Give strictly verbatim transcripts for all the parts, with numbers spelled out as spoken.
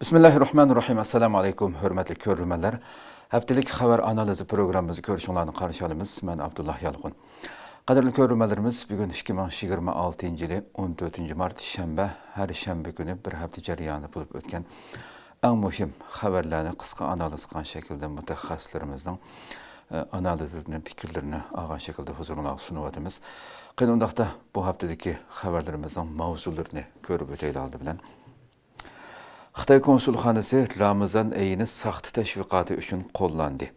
بىسمىللاھىررەھمانىررەھىم. ئەسسالامۇ ئەلەيكۇم، ھۆرمەتلىك كۆرۈرمەنلەر. ھەپتىلىك خەۋەر ئانالىزى پروگراممىمىزنى كۆرۈشۈڭلارنى قارشى ئالىمىز. مەن ئابدۇللا يالقۇن. قەدىرلىك كۆرۈرمەنلىرىمىز، بۈگۈن ئىككى مىڭ يىگىرمە ئالتىنچى يىلى ئون تۆتىنچى مارت، شەنبە، ھەر شەنبە كۈنى بىر ھەپتە جەريانىدا بولۇپ ئۆتكەن ئەڭ مۇھىم خەۋەرلەرنى قىسقا ئانالىز قىلغان شەكىلدە مۇتەخەسسىسلىرىمىزنىڭ، ئە، ئانالىزلىرىنى، پىكىرلىرىنى ئالغان شەكىلدە ھۇزۇرۇڭلارغا سۇنۇۋاتىمىز. قېنى ئۇنداقتا بۇ ھەپتىدىكى خەۋەرلىرىمىزنىڭ ماۋزۇلىرىنى كۆرۈپ ئۆتەيلى ئالدى بىلەن. خىتاي كونسۇلخانىسى رامىزان ئېيىنى ساختا تەشۋىقاتى ئۈچۈن قوللاندى.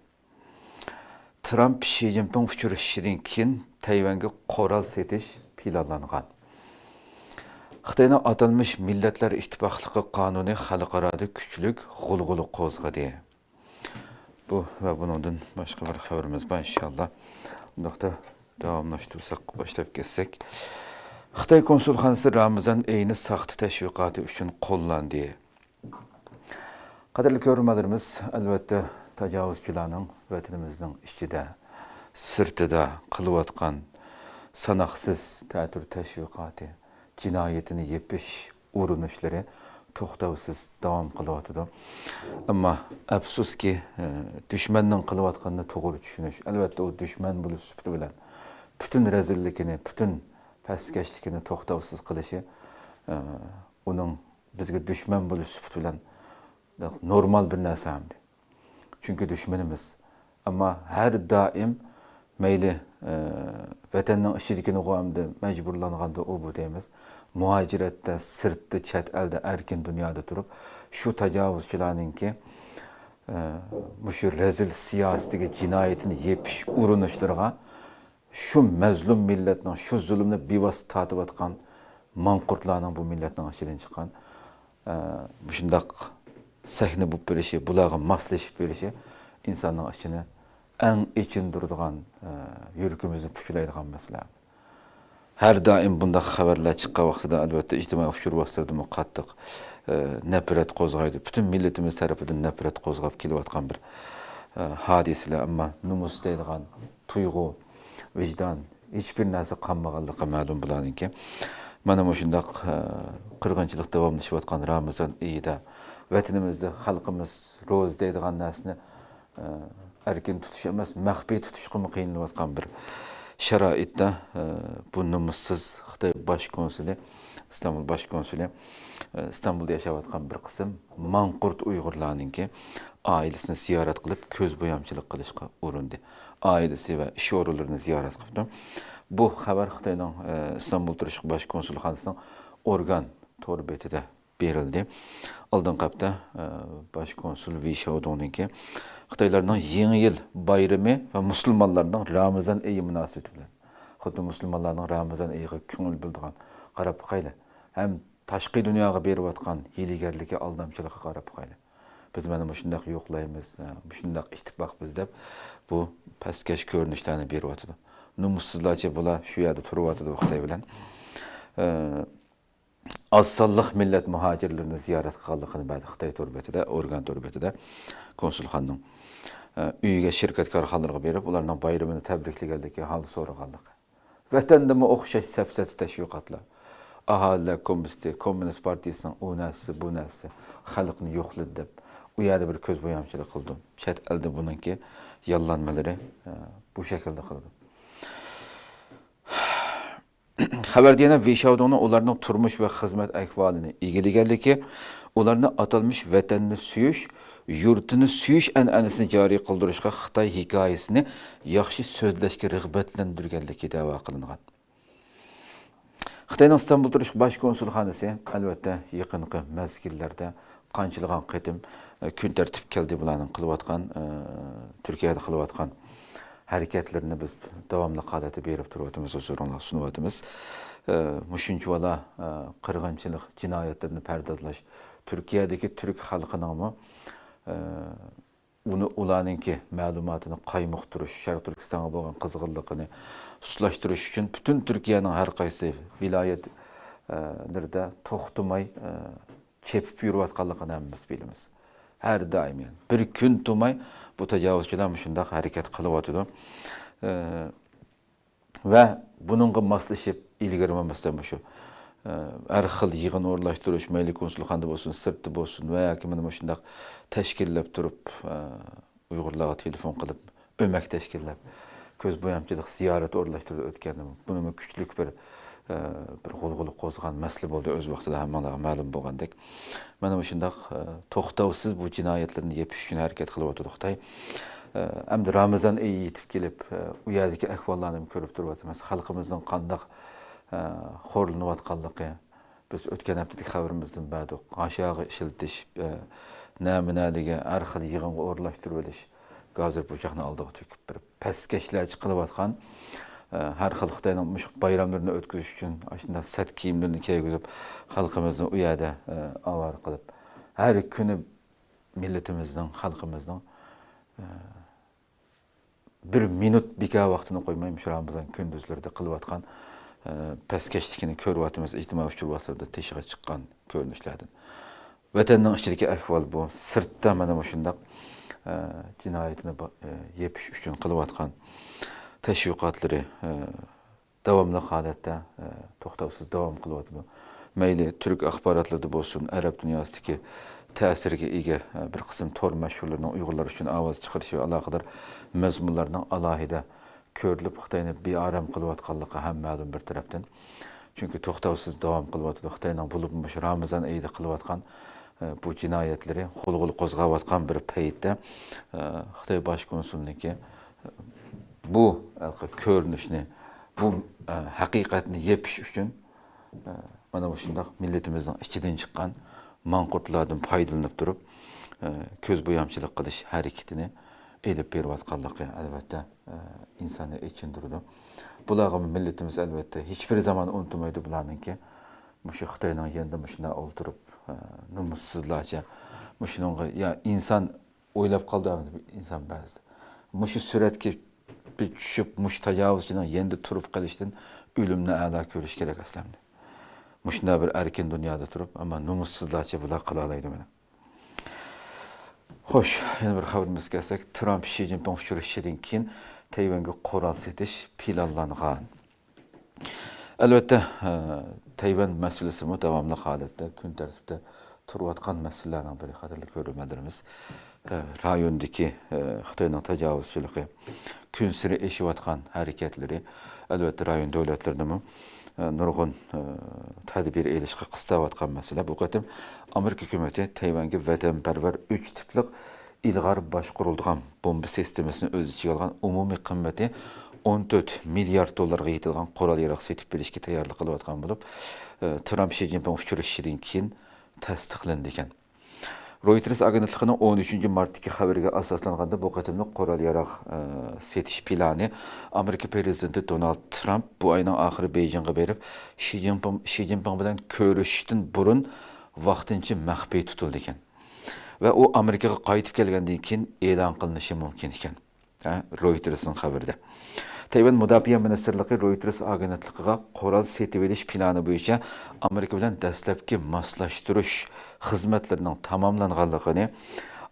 ترامپ شى جىنپىڭ ئۇچرىشىشىدىن كېيىن تەيۋەنگە قورال سېتىش پىلانلانغان. خىتاينىڭ ئاتالمىش مىللەتلەر ئىتتىپاقلىقى قانۇنى خەلقئارادا كۈچلۈك غۇلغۇلا قوزغىدى. بۇ ۋە بۇنىڭدىن باشقا بىر خەۋىرىمىز بار، ئىنشاللا. ئۇنداقتا داۋاملاشتۇرساق، باشلاپ كەتسەك. خىتاي كونسۇلخانىسى رامىزان ئېيىنى ساختا تەشۋىقاتى ئۈچۈن قوللاندى. قەدىرلىك كۆرۈرمەنلىرىمىز، ئەلۋەتتە، تاجاۋۇزچىلارنىڭ ۋەتىنىمىزنىڭ ئىچىدە، سىرتىدا قىلىۋاتقان ساناقسىز تەتۈر تەشۋىقاتى، جىنايىتىنى يېپىش ئۇرۇنۇشلىرى توختاۋسىز داۋام قىلىۋاتىدۇ. ئەمما ئەپسۇسكى، ئە، دۈشمەننىڭ قىلىۋاتقىنىنى توغرا چۈشىنىش، ئەلۋەتتە، ئۇ دۈشمەن بولۇش سۈپىتى بىلەن پۈتۈن رەزىللىكىنى، پۈتۈن پەسكەشلىكىنى توختاۋسىز قىلىشى، ئە، ئۇنىڭ بىزگە دۈشمەن بولۇش سۈپىتى بىلەن نورمال بىر نەرسە ئەمدى. چۈنكى دۈشمىنىمىز. ئەمما ھەر دائىم مەيلى، ئە، ۋەتەننىڭ ئىچىدىكىنىغۇ ئەمدى مەجبۇرلانغاندا ئۇ بۇ دەيمىز. مۇھاجىرەتتە، سىرتتا، چەت ئەلدە، ئەركىن دۇنيادا تۇرۇپ، شۇ تاجاۋۇزچىلارنىڭكى، ئە، مۇشۇ رەزىل سىياسىتىگە، جىنايىتىنى يېپىش ئۇرۇنۇشلىرىغا شۇ مەزلۇم مىللەتنىڭ، شۇ زۇلۇمنى بىۋاسىتە تارتىۋاتقان ماڭقۇرتلارنىڭ بۇ مىللەتنىڭ ئىچىدىن چىققان، ئە، مۇشۇنداق سەھنە بولۇپ بېرىشى، بۇلارغا ماسلىشىپ بېرىشى ئىنساننىڭ ئىچىنى ئەڭ ئېچىندۇرىدىغان، ئە، يۈرىكىمىزنى پۇچىلايدىغان مەسىلە. ھەر دائىم بۇنداق خەۋەرلەر چىققان ۋاقتىدا، ئەلۋەتتە، ئىجتىمائىي ئۇچۇر ۋاسىتىلىرىدىمۇ قاتتىق، ئە، نەپرەت قوزغايدۇ. پۈتۈن مىللىتىمىز تەرىپىدىن نەپرەت قوزغاپ كېلىۋاتقان بىر، ئە، ھادىسىلەر. ئەمما نومۇس دەيدىغان تۇيغۇ، ۋىجدان، ھېچبىر نەرسە قالمىغانلىقى مەلۇم بۇلارنىڭكى. مانا مۇشۇنداق، ئە، قىرغىنچىلىق داۋاملىشىۋاتقان رامىزان ئېيىدا ۋەتىنىمىزدە خەلقىمىز روزا دەيدىغان نەرسىنى، ئە، ئەركىن تۇتۇش ئەمەس، مەخپىي تۇتۇشقىمۇ قىينىلىۋاتقان بىر شارائىتتا، ئە، بۇ نومۇسسىز خىتاي باش كونسۇلى، ئىستانبۇل باش كونسۇلى، ئە، ئىستانبۇلدا ياشاۋاتقان بىر قىسىم ماڭقۇرت ئۇيغۇرلارنىڭكى ئائىلىسىنى زىيارەت قىلىپ، كۆز بويامچىلىق قىلىشقا ئۇرۇندى. ئائىلىسى ۋە ئىش ئورۇنلىرىنى زىيارەت قىپتۇ. بۇ خەۋەر خىتاينىڭ، ئە، ئىستانبۇل تۇرۇشلۇق باش كونسۇلخانىسىنىڭ ئورگان تور بېتىدە بېرىلدى. ئالدىنقى ھەپتە، ئە، باش كونسۇل ۋېي شياۋدۇڭنىڭكى خىتايلارنىڭ يېڭى يىل بايرىمى ۋە مۇسۇلمانلارنىڭ رامىزان ئېيى مۇناسىۋىتى بىلەن، خۇددى مۇسۇلمانلارنىڭ رامىزان ئېيىغا كۆڭۈل بۆلىدىغان، قاراپ باقايلى، ھەم تاشقى دۇنياغا بېرىۋاتقان ھىيلىگەرلىكى، ئالدامچىلىقىغا قاراپ باقايلى. بىز مانا مۇشۇنداق يوقلايمىز، ھە، مۇشۇنداق ئىتتىپاقپىز دەپ، بۇ پەسكەش كۆرۈنۈشلەرنى بېرىۋاتىدۇ. نومۇسسىزلارچە بۇلار شۇ يەردە تۇرۇۋاتىدۇ خىتاي بىلەن. ئە، ئاز سانلىق مىللەت مۇھاجىرلىرىنى زىيارەت قىلغانلىقىنى بەردى خىتاي تور بېتىدە، ئورگان تور بېتىدە، كونسۇلخانىنىڭ، ئە، ئۆيىگە، شىركەت كارخانىلىرىغا بېرىپ، ئۇلارنىڭ بايرىمىنى تەبرىكلىگەنلىكى، ھال سورىغانلىقى. ۋەتەندىمۇ ئوخشاش سەپسەتە تەشۋىقاتلار. ئاھالىلەر كومىتېتى، كوممۇنىست پارتىيىسىنىڭ ئۇ نەرسىسى، بۇ نەرسىسى، خەلقنى يوقلىدى دەپ، ئۇ يەردە بىر كۆز بويامچىلىق قىلدىم. چەت ئەلدە بۇنىڭكى ياللانمىلىرى، ئە، بۇ شەكىلدە قىلىدۇ. خەۋەردە يەنە ۋېي شياۋدۇڭنىڭ ئۇلارنىڭ تۇرمۇش ۋە خىزمەت ئەھۋالىنى ئىگىلىگەنلىكى، ئۇلارنى ئاتالمىش ۋەتەننى سۆيۈش، يۇرتىنى سۆيۈش ئەنئەنىسىنى جارى قىلدۇرۇشقا خىتاي ھېكايىسىنى ياخشى سۆزلەشكە رىغبەتلەندۈرگەنلىكى دەۋا قىلىنغان. خىتاينىڭ ئىستانبۇلدا تۇرۇش باش كونسۇلخانىسى، ئەلۋەتتە، يېقىنقى مەزگىللەردە قانچىلىغان قېتىم، ئە، كۈن تەرتىپكە كەلدى بۇلارنىڭ قىلىۋاتقان، ئە، تۈركىيەدە قىلىۋاتقان ھەرىكەتلىرىنى بىز داۋاملىق ھالەتتە بېرىپ تۇرۇۋاتىمىز، ھۇزۇرۇڭلارغا سۇنۇۋاتىمىز. ئە، مۇشۇنچىۋالا، ئە، قىرغىنچىلىق جىنايەتلىرىنى پەردازلاش، تۈركىيەدىكى تۈرك خەلقىنىڭمۇ، ئە، ئۇنى، ئۇلارنىڭكى مەلۇماتىنى قايمۇقتۇرۇش، شەرقىي تۈركىستانغا بولغان قىزغىنلىقىنى سۇسلاشتۇرۇش ئۈچۈن پۈتۈن تۈركىيەنىڭ ھەر قايسى ۋىلايەت، ئە، لىرىدە توختىماي، ئە، چېپىپ يۈرۈۋاتقانلىقىنى ھەممىمىز بىلىمىز. ھەر دائىم، يەنى بىر كۈن تۇرماي بۇ تاجاۋۇزچىلار مۇشۇنداق ھەرىكەت قىلىۋاتىدۇ. ئە، ۋە بۇنىڭغا ماسلىشىپ، ئىلگىرىمۇ مەسىلەن مۇشۇ ئە، ھەر خىل يىغىن ئورۇنلاشتۇرۇش، مەيلى كونسۇلخانىدا بولسۇن، سىرتتا بولسۇن ۋە ياكى مانا مۇشۇنداق تەشكىللەپ تۇرۇپ، ئە، ئۇيغۇرلارغا تېلېفون قىلىپ، ئۆمەك تەشكىللەپ، كۆز بويامچىلىق زىيارىتى ئورۇنلاشتۇرۇپ ئۆتكەندىمۇ، بۇنىمۇ كۈچلۈك بىر، ئە، بىر غۇلغۇلا قوزغىغان مەسىلە بولدى، ئۆز ۋاقتىدا ھەممىڭلارغا مەلۇم بولغاندەك. مانا مۇشۇنداق، ئە، توختاۋسىز بۇ جىنايەتلىرىنى يېپىش ئۈچۈن ھەرىكەت قىلىۋاتىدۇ خىتاي. ئە، ئەمدى رامىزان ئېيى يېتىپ كېلىپ، ئە، ئۇ يەردىكى ئەھۋاللارنى كۆرۈپ تۇرۇۋاتىمىز. خەلقىمىزنىڭ قانداق، ئە، خورلىنىۋاتقانلىقى، بىز ئۆتكەن ھەپتىدىكى خەۋىرىمىزدىن بەردۇق. ھاشاغا ئىشلىتىش، ئە، نەمە-نەلىكى ھەر خىل يىغىنغا ئورۇنلاشتۇرۇۋېلىش، ھازىر بۇ چاقنى ئالدىغا تۆكۈپ بېرىپ، پەسكەشلەرچە قىلىۋاتقان، ئە، ھەر خىل خىتاينىڭ مۇشۇ بايراملىرىنى ئۆتكۈزۈش ئۈچۈن ئاشۇنداق سەت كىيىملىرىنى كىيگۈزۈپ، خەلقىمىزنى ئۇ يەردە، ئە، ئاۋارە قىلىپ، ھەر كۈنى مىللىتىمىزنىڭ، خەلقىمىزنىڭ، ئە، بىر مىنۇت بىكار ۋاقتىنى قويماي، مۇشۇ رامىزان كۈندۈزلىرىدە قىلىۋاتقان، ئە، پەسكەشلىكىنى كۆرۈۋاتىمىز، ئىجتىمائىي ئۇچۇر ۋاسىتىلىرىدە تېشىغا چىققان كۆرۈنۈشلەردىن. ۋەتەننىڭ ئىچىدىكى ئەھۋال بۇ. سىرتتا مانا مۇشۇنداق، ئە، جىنايىتىنى با-، ئە، يېپىش ئۈچۈن قىلىۋاتقان تەشۋىقاتلىرى، ئە، داۋاملىق ھالەتتە، ئە، توختاۋسىز داۋام قىلىۋاتىدۇ. مەيلى تۈرك ئاخباراتلىرىدا بولسۇن، ئەرەب دۇنياسىدىكى تەسىرگە ئىگە، ئە، بىر قىسىم تور مەشھۇرلىرىنىڭ ئۇيغۇرلار ئۈچۈن ئاۋاز چىقىرىشى ۋە ئالاقىدار مەزمۇنلارنىڭ ئالاھىدە كۆرۈلۈپ، خىتاينى بىئارام قىلىۋاتقانلىقى ھەم مەلۇم بىر تەرەپتىن. چۈنكى توختاۋسىز داۋام قىلىۋاتىدۇ. خىتاينىڭ بولۇپمۇ مۇشۇ رامىزان ئېيىدا قىلىۋاتقان، ئە، بۇ جىنايەتلىرى غۇلغۇلا قوزغاۋاتقان بىر پەيتتە، ئە، خىتاي باش كونسۇلىنىڭكى، ئە، بۇ ھېلىقى كۆرۈنۈشنى، بۇ، ئە، ھەقىقەتنى يېپىش ئۈچۈن، ئە، مانا مۇشۇنداق مىللىتىمىزنىڭ ئىچىدىن چىققان ماڭقۇرتلاردىن پايدىلىنىپ تۇرۇپ، ئە، كۆز بويامچىلىق قىلىش ھەرىكىتىنى ئېلىپ بېرىۋاتقانلىقى، ئەلۋەتتە، ئە، ئىنساننى ئېچىندۇرىدۇ. بۇلارغا مىللىتىمىز، ئەلۋەتتە، ھېچبىر زامان ئۇنتۇمايدۇ بۇلارنىڭكى. مۇشۇ خىتاينىڭ يېنىدا مۇشۇنداق ئولتۇرۇپ، ئە، نومۇسسىزلارچە مۇشۇنىڭغا، يا ئىنسان ئويلاپ قالدى ئەمدى ئىنسان بەزىدە. مۇشۇ سۈرەتكە بىر چۈشۈپ، مۇشۇ تاجاۋۇزچىنىڭ يېنىدا تۇرۇپ قېلىشتىن ئۆلۈمنى ئەلا كۆرۈش كېرەك ئەسلى ئەمدى. مۇشۇنداق بىر ئەركىن دۇنيادا تۇرۇپ، ئەمما نومۇسسىزلارچە بۇلار قىلالايدۇ مانا. خوش، يەنە بىر خەۋىرىمىزگە كەلسەك، ترامپ شى جىنپىڭ ئۇچرىشىشىدىن كېيىن تەيۋەنگە قورال سېتىش پىلانلانغان. ئەلۋەتتە، ئە، تەيۋەن مەسىلىسىمۇ داۋاملىق ھالەتتە كۈن تەرتىپتە تۇرۇۋاتقان مەسىلىلەرنىڭ بىرى، قەدىرلىك كۆرۈرمەنلىرىمىز. ئە، رايوندىكى، ئە، خىتاينىڭ تاجاۋۇزچىلىقى كۈنسېرى ئېشىۋاتقان ھەرىكەتلىرى، ئەلۋەتتە، رايون دۆلەتلىرىنىمۇ، ئە، نۇرغۇن، ئە، تەدبىر ئېلىشقا قىستاۋاتقان مەسىلە. بۇ قېتىم ئامېرىكا ھۆكۈمىتى تەيۋەنگە ۋەتەنپەرۋەر ئۈچ تىپلىق ئىلغار باشقۇرۇلىدىغان بومبا سىستېمىسىنى ئۆز ئىچىگە ئالغان ئومۇمىي قىممىتى ئون تۆت مىليارد دوللارغا يېتىدىغان قورال-ياراغ سېتىپ بېرىشكە تەييارلىق قىلىۋاتقان بولۇپ، ئە، ترامپ شى جىنپىڭ ئۇچرىشىشىدىن كېيىن تەستىقلىنىدىكەن. رويتېرس ئاگېنتلىقىنىڭ ئون ئۈچىنچى مارتتىكى خەۋىرىگە ئاساسلانغاندا، بۇ قېتىملىق قورال-ياراغ، ئە، سېتىش پىلانى ئامېرىكا پىرېزىدېنتى دونالد ترامپ بۇ ئاينىڭ ئاخىرى بېيجىڭغا بېرىپ، شى جىنپىڭ، شى جىنپىڭ بىلەن كۆرۈشۈشتىن بۇرۇن ۋاقتىنچە مەخپىي تۇتۇلىدىكەن. ۋە ئۇ ئامېرىكىغا قايتىپ كەلگەندىن كېيىن ئېلان قىلىنىشى مۇمكىن ئىكەن. ھە، رويتېرسنىڭ خەۋىرىدە. تەيۋەن مۇداپىئە مىنىستىرلىقى رويتېرس ئاگېنتلىقىغا قورال سېتىۋېلىش پىلانى بويىچە ئامېرىكا بىلەن دەسلەپكى ماسلاشتۇرۇش خىزمەتلىرىنىڭ تاماملانغانلىقىنى،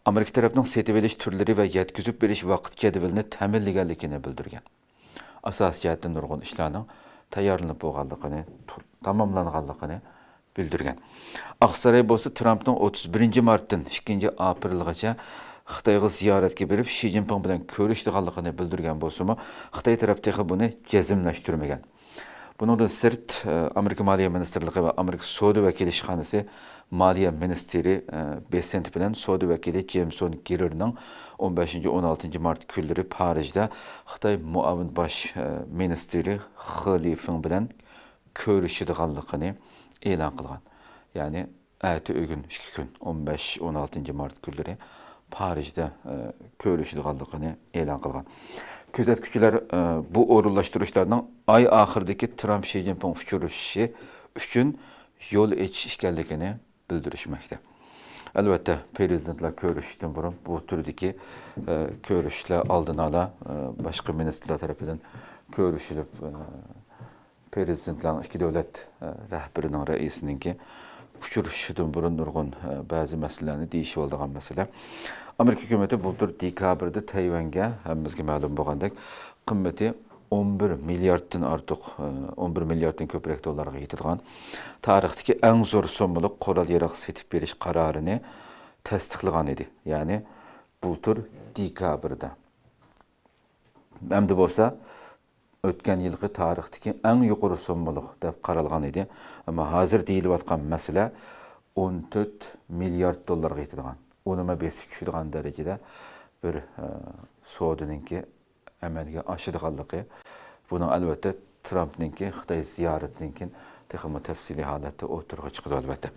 ئامېرىكا تەرەپنىڭ سېتىۋېلىش تۈرلىرى ۋە يەتكۈزۈپ بېرىش ۋاقىت جەدۋىلىنى تەمىنلىگەنلىكىنى بىلدۈرگەن. ئاساسىي جەھەتتىن نۇرغۇن ئىشلارنىڭ تەييارلىنىپ بولغانلىقىنى، تاماملانغانلىقىنى بىلدۈرگەن. ئاقساراي بولسا ترامپنىڭ ئوتتۇز بىرىنچى مارتتىن ئىككىنچى ئاپرېلغىچە خىتايغا زىيارەتكە بېرىپ، شى جىنپىڭ بىلەن كۆرۈشىدىغانلىقىنى بىلدۈرگەن بولسىمۇ، خىتاي تەرەپ تېخى بۇنى جەزملەشتۈرمىگەن. بۇنىڭدىن سىرت، ئامېرىكا مالىيە مىنىستىرلىقى ۋە ئامېرىكا سودا ۋەكىلى ئىشخانىسى مالىيە مىنىستىرى، بېسېنت بىلەن سودا ۋەكىلى جېمسون گېررنىڭ ئون بەشىنچى، ئون ئالتىنچى مارت كۈنلىرى پارىژدا خىتاي مۇئاۋىن باش، مىنىستىرى خې لىفېڭ بىلەن كۆرۈشىدىغانلىقىنى ئېلان قىلغان. يەنى ئەتە ئۆگۈن ئىككى كۈن، ئون بەش، ئون ئالتىنچى مارت كۈنلىرى پارىژدا، ئە، كۆرۈشىدىغانلىقىنى ئېلان قىلغان. كۆزەتكۈچىلەر، ئە، بۇ ئورۇنلاشتۇرۇشلارنىڭ ئاي ئاخىرىدىكى ترامپ شى جىنپىڭ ئۇچرىشىشى ئۈچۈن يول ئېچىش ئىكەنلىكىنى بىلدۈرۈشمەكتە. ئەلۋەتتە، پىرېزىدېنتلار كۆرۈشۈشتىن بۇرۇن بۇ تۈردىكى، ئە، كۆرۈشۈشلەر ئالدىن ئالا، ئە، باشقا مىنىستىرلار تەرىپىدىن كۆرۈشۈلۈپ، ئە، پىرېزىدېنتلارنىڭ ئىككى دۆلەت، ئە، رەھبىرىنىڭ، رەئىسىنىڭكى ئۇچرىشىشىدىن بۇرۇن نۇرغۇن، ئە، بەزى مەسىلىلەرنى دېيىشىۋالىدىغان مەسىلە. ئامېرىكا ھۆكۈمىتى بۇلتۇر دېكابىردا تەيۋەنگە، ھەممىمىزگە مەلۇم بولغاندەك، قىممىتى ئون بىر مىلياردتىن ئارتۇق، ئون بىر مىلياردتىن كۆپرەك دوللارغا يېتىدىغان تارىختىكى ئەڭ زور سوممىلىق قورال-ياراغ سېتىپ بېرىش قارارىنى تەستىقلىغان ئىدى. يەنى بۇلتۇر دېكابىردا. ئەمدى بولسا ئۆتكەن يىلقى تارىختىكى ئەڭ يۇقىرى سوممىلىق دەپ قارالغان ئىدى. ئەمما ھازىر دېيىلىۋاتقان مەسىلە ئون تۆت مىليارد دوللارغا يېتىدىغان، ئۇنىمۇ بېسىپ چۈشىدىغان دەرىجىدە بىر، ئە، سودىنىڭكى ئەمەلگە ئاشىدىغانلىقى، بۇنىڭ ئەلۋەتتە ترامپنىڭكى خىتاي زىيارىتىدىن كېيىن تېخىمۇ تەپسىلىي ھالەتتە ئوتتۇرىغا چىقىدۇ، ئەلۋەتتە.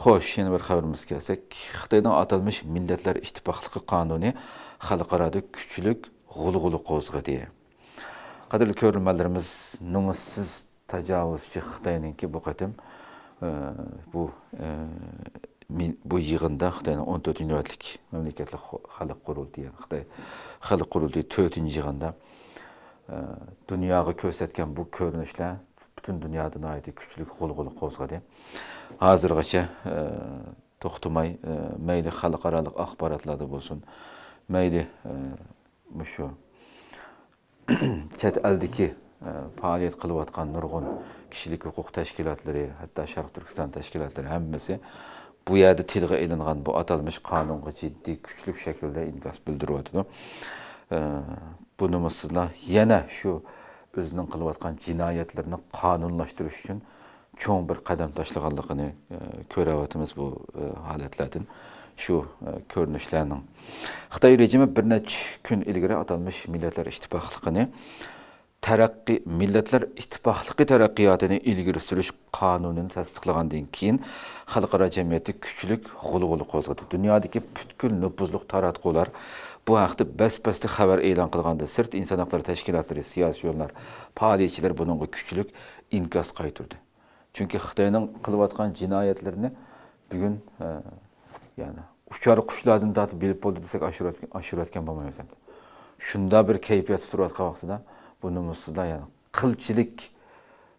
خوش، يەنە بىر خەۋىرىمىزگە كەلسەك، خىتاينىڭ ئاتالمىش مىللەتلەر ئىتتىپاقلىقى قانۇنى خەلقئارادا كۈچلۈك غۇلغۇلا قوزغىدى. قەدىرلىك كۆرۈرمەنلىرىمىز، نومۇسسىز تاجاۋۇزچى خىتاينىڭكى بۇ قېتىم، ئە، بۇ، ئە، مىل-، بۇ يىغىندا خىتاينىڭ ئون تۆتىنچى نۆۋەتلىك مەملىكەتلىك خو-، خەلق قۇرۇلتىيى، يەنى خىتاي خەلق قۇرۇلتىيى تۆتىنچى يىغىندا، ئە، دۇنياغا كۆرسەتكەن بۇ كۆرۈنۈشلەر پۈتۈن دۇنيادا ناھايىتى كۈچلۈك غۇلغۇلا قوزغىدى. ھازىرغىچە، ئە، توختىماي، ئە، مەيلى خەلقئارالىق ئاخباراتلاردا بولسۇن، مەيلى، ئە، مۇشۇ چەت ئەلدىكى، ئە، پائالىيەت قىلىۋاتقان نۇرغۇن كىشىلىك ھوقۇق تەشكىلاتلىرى، ھەتتا شەرقىي تۈركىستان تەشكىلاتلىرى ھەممىسى بۇ يەردە تىلغا ئېلىنغان بۇ ئاتالمىش قانۇنغا جىددىي، كۈچلۈك شەكىلدە ئىنكاس بىلدۈرۈۋاتىدۇ. ئە، بۇ نومۇسسىزلار يەنە شۇ ئۆزىنىڭ قىلىۋاتقان جىنايەتلىرىنى قانۇنلاشتۇرۇش ئۈچۈن چوڭ بىر قەدەم تاشلىغانلىقىنى، ئە، كۆرۈۋاتىمىز بۇ، ئە، ھالەتلەردىن، شۇ، ئە، كۆرۈنۈشلەرنىڭ. خىتاي رېجىمى بىر نەچچە كۈن ئىلگىرى ئاتالمىش مىللەتلەر ئىتتىپاقلىقىنى تەرەققىي، مىللەتلەر ئىتتىپاقلىقى تەرەققىياتىنى ئىلگىرى سۈرۈش قانۇنىنى تەستىقلىغاندىن كېيىن، خەلقئارا جەمئىيەتتە كۈچلۈك غۇلغۇلا قوزغىدى. دۇنيادىكى پۈتكۈل نوپۇزلۇق تاراتقۇلار بۇ ھەقتە بەس-بەستە خەۋەر ئېلان قىلغاندىن سىرت، ئىنسان ھەقلىرى تەشكىلاتلىرى، سىياسىيونلار، پائالىيەتچىلەر بۇنىڭغا كۈچلۈك ئىنكاس قايتۇردى. چۈنكى خىتاينىڭ قىلىۋاتقان جىنايەتلىرىنى بۈگۈن، ئە، يەنى ئۇچار قۇشلاردىن تارتىپ بىلىپ بولدى دېسەك، ئاشۇرۇۋەتكەن، ئاشۇرۇۋەتكەن بولمايمىز ئەمدى. شۇنداق بىر كەيپىياتتا تۇرۇۋاتقان ۋاقتىدا بۇ نومۇسسىزلار، يەنى قىلچىلىك،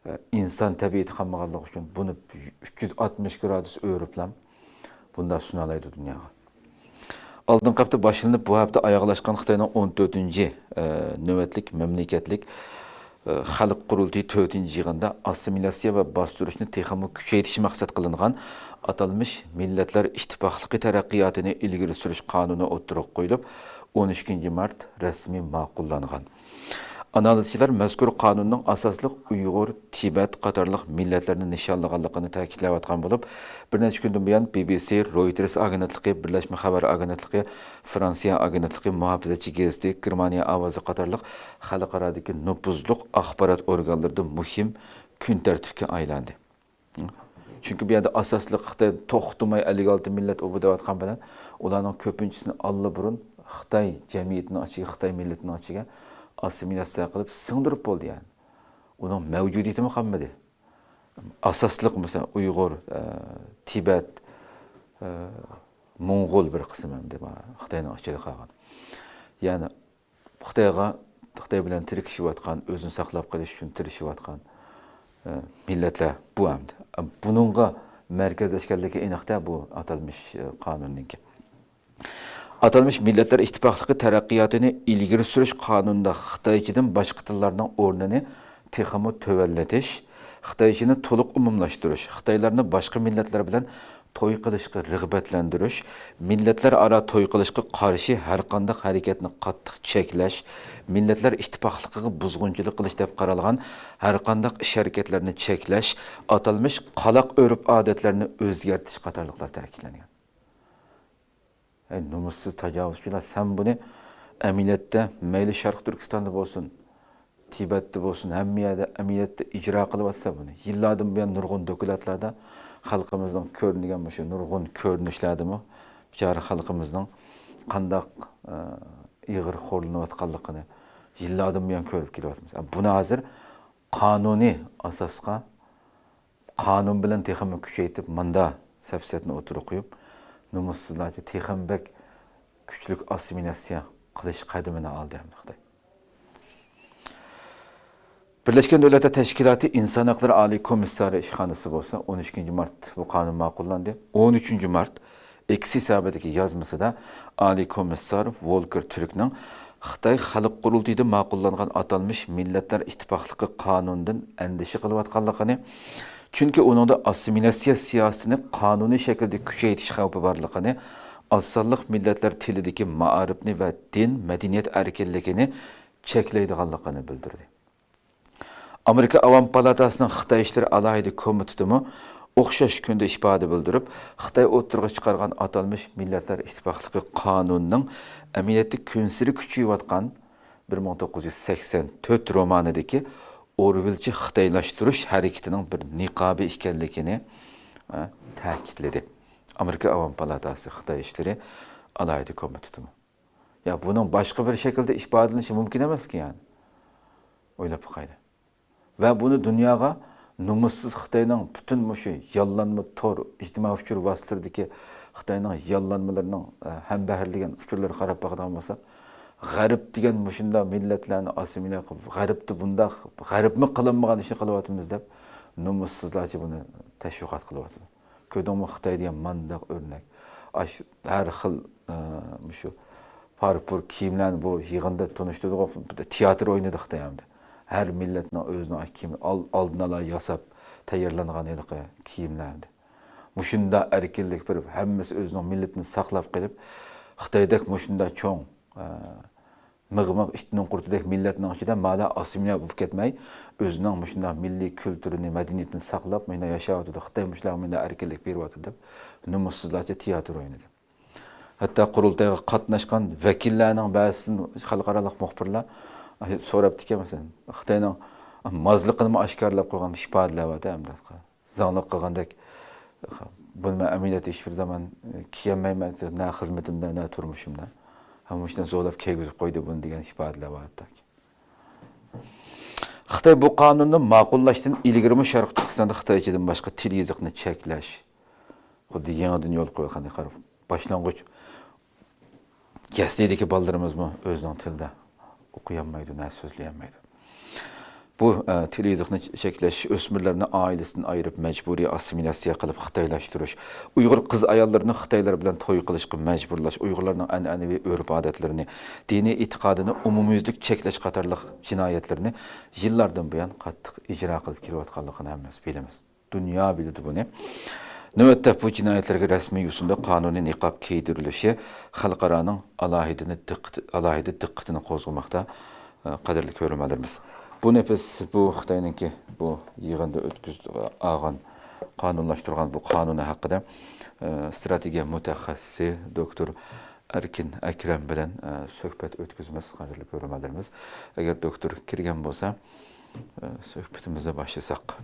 ئە، ئىنسان تەبىئىتى قالمىغانلىقى ئۈچۈن بۇنى ئۈچ يۈز ئاتمىش گرادۇس ئۆرۈپلا بۇنداق سۇنالايدۇ دۇنياغا. ئالدىنقى ھەپتە باشلىنىپ، بۇ ھەپتە ئاياغلاشقان خىتاينىڭ ئون تۆتىنچى، ئە، نۆۋەتلىك مەملىكەتلىك، ئە، خەلق قۇرۇلتىيى تۆتىنچى يىغىنىدا ئاسسىمىلياتسىيە ۋە باستۇرۇشنى تېخىمۇ كۈچەيتىش مەقسەت قىلىنغان ئاتالمىش مىللەتلەر ئىتتىپاقلىقى تەرەققىياتىنى ئىلگىرى سۈرۈش قانۇنى ئوتتۇرىغا قويۇلۇپ، ئون ئىككىنچى مارت رەسمىي ماقۇللانغان. ئانالىزچىلار مەزكۇر قانۇننىڭ ئاساسلىق ئۇيغۇر، تىبەت قاتارلىق مىللەتلەرنى نىشانلىغانلىقىنى تەكىتلەۋاتقان بولۇپ، بىر نەچچە كۈندىن بۇيان بى بى سى، رويتېرس ئاگېنتلىقى، بىرلەشمە خەۋەر ئاگېنتلىقى، فرانسىيە ئاگېنتلىقى، مۇھاپىزەتچى گېزىتى، گېرمانىيە ئاۋازى قاتارلىق خەلقئارادىكى نوپۇزلۇق ئاخبارات ئورگانلىرىدا مۇھىم كۈن تەرتىپكە ئايلاندى. چۈنكى بۇ يەردە ئاساسلىق خىتاي توختىماي ئەللىك ئالتە مىللەت ئۇ بۇ دەۋاتقان بىلەن، ئۇلارنىڭ كۆپىنچىسىنى ئاللىبۇرۇن خىتاي جەمئىيىتىنىڭ ئىچىگە، خىتاي مىللىتىنىڭ ئىچىگە ئاسسىمىلياتسىيە قىلىپ سىڭدۈرۈپ بولدى، يەنى. ئۇنىڭ مەۋجۇدىيىتىمۇ قالمىدى. ئاساسلىق، مەسىلەن، ئۇيغۇر، ئە، تىبەت، ئە، موڭغۇل بىر قىسىم ئەمدى خىتاينىڭ ئىچىدە قالغان. يەنى خىتايغا، خىتاي بىلەن تىركىشىۋاتقان، ئۆزىنى ساقلاپ قېلىش ئۈچۈن تىرىشىۋاتقان، ئە، مىللەتلەر بۇ ئەمدى. بۇنىڭغا مەركەزلەشكەنلىكى ئېنىقتە بۇ ئاتالمىش، ئە، قانۇننىڭكى. ئاتالمىش مىللەتلەر ئىتتىپاقلىقى تەرەققىياتىنى ئىلگىرى سۈرۈش قانۇنىدا خىتايچىدىن باشقا تىللارنىڭ ئورنىنى تېخىمۇ تۆۋەنلىتىش، خىتايچىنى تولۇق ئومۇملاشتۇرۇش، خىتايلارنى باشقا مىللەتلەر بىلەن توي قىلىشقا رىغبەتلەندۈرۈش، مىللەتلەر ئارا توي قىلىشقا قارشى ھەرقانداق ھەرىكەتنى قاتتىق چەكلەش، مىللەتلەر ئىتتىپاقلىقىغا بۇزغۇنچىلىق قىلىش دەپ قارالغان ھەرقانداق ئىش ھەرىكەتلەرنى چەكلەش، ئاتالمىش قالاق ئۆرپ ئادەتلەرنى ئۆزگەرتىش قاتارلىقلار تەكىتلەنگەن. ئەي نومۇسسىز تاجاۋۇزچىلار، سەن بۇنى ئەمەلىيەتتە مەيلى شەرقىي تۈركىستاندا بولسۇن، تىبەتتە بولسۇن، ھەممە يەردە ئەمەلىيەتتە ئىجرا قىلىۋاتىسەن بۇنى. يىللاردىن بۇيان نۇرغۇن دوكلاتلاردا خەلقىمىزنىڭ كۆرۈنگەن مۇشۇ نۇرغۇن كۆرۈنۈشلەردىمۇ بىچارە خەلقىمىزنىڭ قانداق، ئە، ئېغىر خورلىنىۋاتقانلىقىنى يىللاردىن بۇيان كۆرۈپ كېلىۋاتىمىز. بۇنى ھازىر قانۇنىي ئاساسقا قانۇن بىلەن تېخىمۇ كۈچەيتىپ، ماندا سەپسەتىنى ئوتتۇرىغا قويۇپ، نومۇسسىزلارچە تېخىمۇ بەك كۈچلۈك ئاسسىمىلياتسىيە قىلىش قەدىمىنى ئالدى ئەمدى خىتاي. بىرلەشكەن دۆلەتلەر تەشكىلاتى ئىنسان ھەقلىرى ئالىي كومىسسارى ئىشخانىسى بولسا ئون ئىككىنچى مارت بۇ قانۇن ماقۇللاندى. ئون ئۈچىنچى مارت ئېكس ھېسابىدىكى يازمىسىدا ئالىي كومىسسار ۋولكېر تۈركنىڭ خىتاي خەلق قۇرۇلتىيىدا ماقۇللانغان ئاتالمىش مىللەتلەر ئىتتىپاقلىقى قانۇنىدىن ئەندىشە قىلىۋاتقانلىقىنى، چۈنكى ئۇنىڭدا ئاسسىمىلياتسىيە سىياسىتىنى قانۇنىي شەكىلدە كۈچەيتىش خەۋپى بارلىقىنى، ئاز سانلىق مىللەتلەر تىلىدىكى مائارىپنى ۋە دىن، مەدەنىيەت ئەركىنلىكىنى چەكلەيدىغانلىقىنى بىلدۈردى. ئامېرىكا ئاۋام پالاتاسىنىڭ خىتاي ئىشلىرى ئالاھىدە كومىتېتىمۇ ئوخشاش كۈندە ئىپادە بىلدۈرۈپ، خىتاي ئوتتۇرىغا چىقارغان ئاتالمىش مىللەتلەر ئىتتىپاقلىقى قانۇنىنىڭ ئەمەلىيەتتە كۈنسېرى كۈچىيىۋاتقان بىر مىڭ توققۇز يۈز سەكسەن تۆت رومانىدىكى ئورۋېلچە خىتايلاشتۇرۇش ھەرىكىتىنىڭ بىر نىقابى ئىكەنلىكىنى، ئە، تەكىتلىدى. ئامېرىكا ئاۋام پالاتاسى خىتاي ئىشلىرى ئالاھىدە كومىتېتىمۇ. يا بۇنىڭ باشقا بىر شەكىلدە ئىپادىلىنىشى مۇمكىن ئەمەسكەن، يەنى. ئويلاپ باقايلى. ۋە بۇنى دۇنياغا نومۇسسىز خىتاينىڭ پۈتۈن مۇشۇ ياللانما تور، ئىجتىمائىي ئۇچۇر ۋاسىتىلىرىدىكى خىتاينىڭ ياللانمىلىرىنىڭ، ئە، ھەمبەھىرلىگەن ئۇچۇرلىرىغا قاراپ باقىدىغان بولساق، غەرب دېگەن مۇشۇنداق مىللەتلەرنى ئاسسىمىليە قىلىپ، غەربتە بۇنداق، غەربمۇ قىلالمىغان ئىشنى قىلىۋاتىمىز دەپ، نومۇسسىزلارچە بۇنى تەشۋىقات قىلىۋاتىدۇ. كۆردۈڭمۇ خىتاي دېگەن مانداق ئۆرنەك. ئاش-، ھەر خىل، ئە، مۇشۇ پارپۇر كىيىملەرنى بۇ يىغىندا تونۇشتۇردۇق، تىياتىر ئوينىدى خىتاي ئەمدى. ھەر مىللەتنىڭ ئۆزىنىڭ كىيىمى، ئال-، ئالدىن ئالا ياساپ تەييارلانغان ھېلىقى كىيىملەر ئەمدى. مۇشۇنداق ئەركىنلىك بېرىپ، ھەممىسى ئۆزىنىڭ مىللىتىنى ساقلاپ قېلىپ، خىتايدەك مۇشۇنداق چوڭ، ئە، مىغ-مىغ ئىتنىڭ قۇرتىدەك مىللەتنىڭ ئىچىدە مالا ئاسسىمىليە بولۇپ كەتمەي، ئۆزىنىڭ مۇشۇنداق مىللىي كۈلتۈرىنى، مەدەنىيىتىنى ساقلاپ، مۇشۇنداق ياشاۋاتىدۇ. خىتاي مۇشۇلارغا مۇنداق ئەركىنلىك بېرىۋاتىدۇ دەپ، نومۇسسىزلارچە تىياتىر ئوينىدى. ھەتتا قۇرۇلتايغا قاتناشقان ۋەكىللەرنىڭ بەزىسىدىن خەلقئارالىق مۇخبىرلار سوراپتىكەن، مەسىلەن، خىتاينىڭ مازلىقىنىمۇ ئاشكارىلاپ قويغان ئىپادىلەر بار-دە، ئەمدى. زاڭلىق قىلغاندەك، بۇنى مەن ئەمەلىيەتتە ھېچبىر زامان كىيەلمەيمەن، نە خىزمىتىمدە، نە تۇرمۇشۇمدا. ھەم مۇشۇنداق زورلاپ كىيگۈزۈپ قويدى بۇنى دېگەن ئىپادىلەر بار ھەتتاكى. خىتاي بۇ قانۇننى ماقۇللاشتىن ئىلگىرىمۇ شەرقىي تۈركىستاندا خىتايچىدىن باشقا تىل يېزىقنى چەكلەش، خۇددى يېڭىدىن يول قويغاندەك قاراپ، باشلانغۇچ يەسلىدىكى بالىلىرىمىزمۇ ئۆزىنىڭ تىلىدا ئوقۇيالمايدۇ، نە سۆزلىيەلمەيدۇ. بۇ، ئە، تىل يېزىقنى چەكلەش، ئۆسمۈرلەرنى ئائىلىسىدىن ئايرىپ، مەجبۇرىي ئاسسىمىلياتسىيە قىلىپ خىتايلاشتۇرۇش، ئۇيغۇر قىز-ئاياللىرىنى خىتايلار بىلەن توي قىلىشقا مەجبۇرلاش، ئۇيغۇرلارنىڭ ئەنئەنىۋى ئۆرپ-ئادەتلىرىنى، دىنىي ئېتىقادىنى ئومۇميۈزلۈك چەكلەش قاتارلىق جىنايەتلىرىنى يىللاردىن بۇيان قاتتىق ئىجرا قىلىپ كېلىۋاتقانلىقىنى ھەممىمىز بىلىمىز. دۇنيا بىلىدۇ بۇنى. نۆۋەتتە بۇ جىنايەتلەرگە رەسمىي يوسۇندا قانۇنىي نىقاب كىيدۈرۈلۈشى خەلقئارانىڭ ئالاھىدىنى دىققىتى، ئالاھىدە دىققىتىنى قوزغىماقتا، قەدىرلىك كۆرۈرمەنلىرىمىز. بۇ نېپىز، بۇ خىتاينىڭكى بۇ يىغىندا ئۆتكۈزۈپ ئالغان، قانۇنلاشتۇرغان بۇ قانۇنى ھەققىدە، ئە، ئىستراتېگىيە مۇتەخەسسىسى دوكتور ئەركىن ئەكرەم بىلەن، ئە، سۆھبەت ئۆتكۈزىمىز، قەدىرلىك كۆرۈرمەنلىرىمىز. ئەگەر دوكتور كىرگەن بولسا، ئە، سۆھبىتىمىزنى باشلىساق.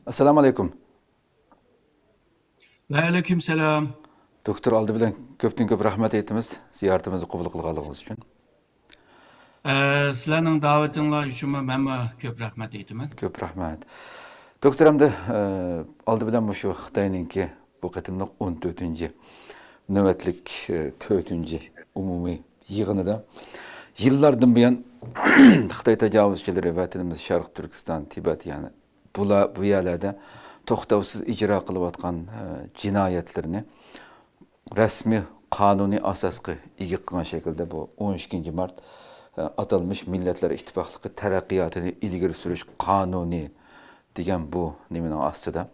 ئەسسالامۇ ئەلەيكۇم. ۋەئەلەيكۇم سالام. دوكتور، ئالدى بىلەن كۆپتىن كۆپ رەھمەت ئېيتىمىز، زىيارىتىمىزنى قوبۇل قىلغانلىقىڭىز ئۈچۈن. ئە، سىلەرنىڭ داۋىتىڭلار ئۈچۈنمۇ مەنمۇ كۆپ رەھمەت ئېيتىمەن. كۆپ رەھمەت. دوكتور، ئەمدى، ئە، ئالدى بىلەن مۇشۇ خىتاينىڭكى بۇ قېتىملىق ئون تۆتىنچى نۆۋەتلىك، ئە، تۆتىنچى ئومۇمىي يىغىنىدا يىللاردىن بۇيان خىتاي تاجاۋۇزچىلىرى ۋەتىنىمىز شەرقىي تۈركىستان، تىبەت، يەنى بۇلار، بۇ يەرلەردە توختاۋسىز ئىجرا قىلىۋاتقان، ئە، جىنايەتلىرىنى رەسمىي قانۇنىي ئاساسقا ئىگە قىلغان شەكىلدە بۇ ئون ئىككىنچى مارت، ئە، ئاتالمىش مىللەتلەر ئىتتىپاقلىقى تەرەققىياتىنى ئىلگىرى سۈرۈش قانۇنى دېگەن بۇ نېمىنىڭ ئاستىدا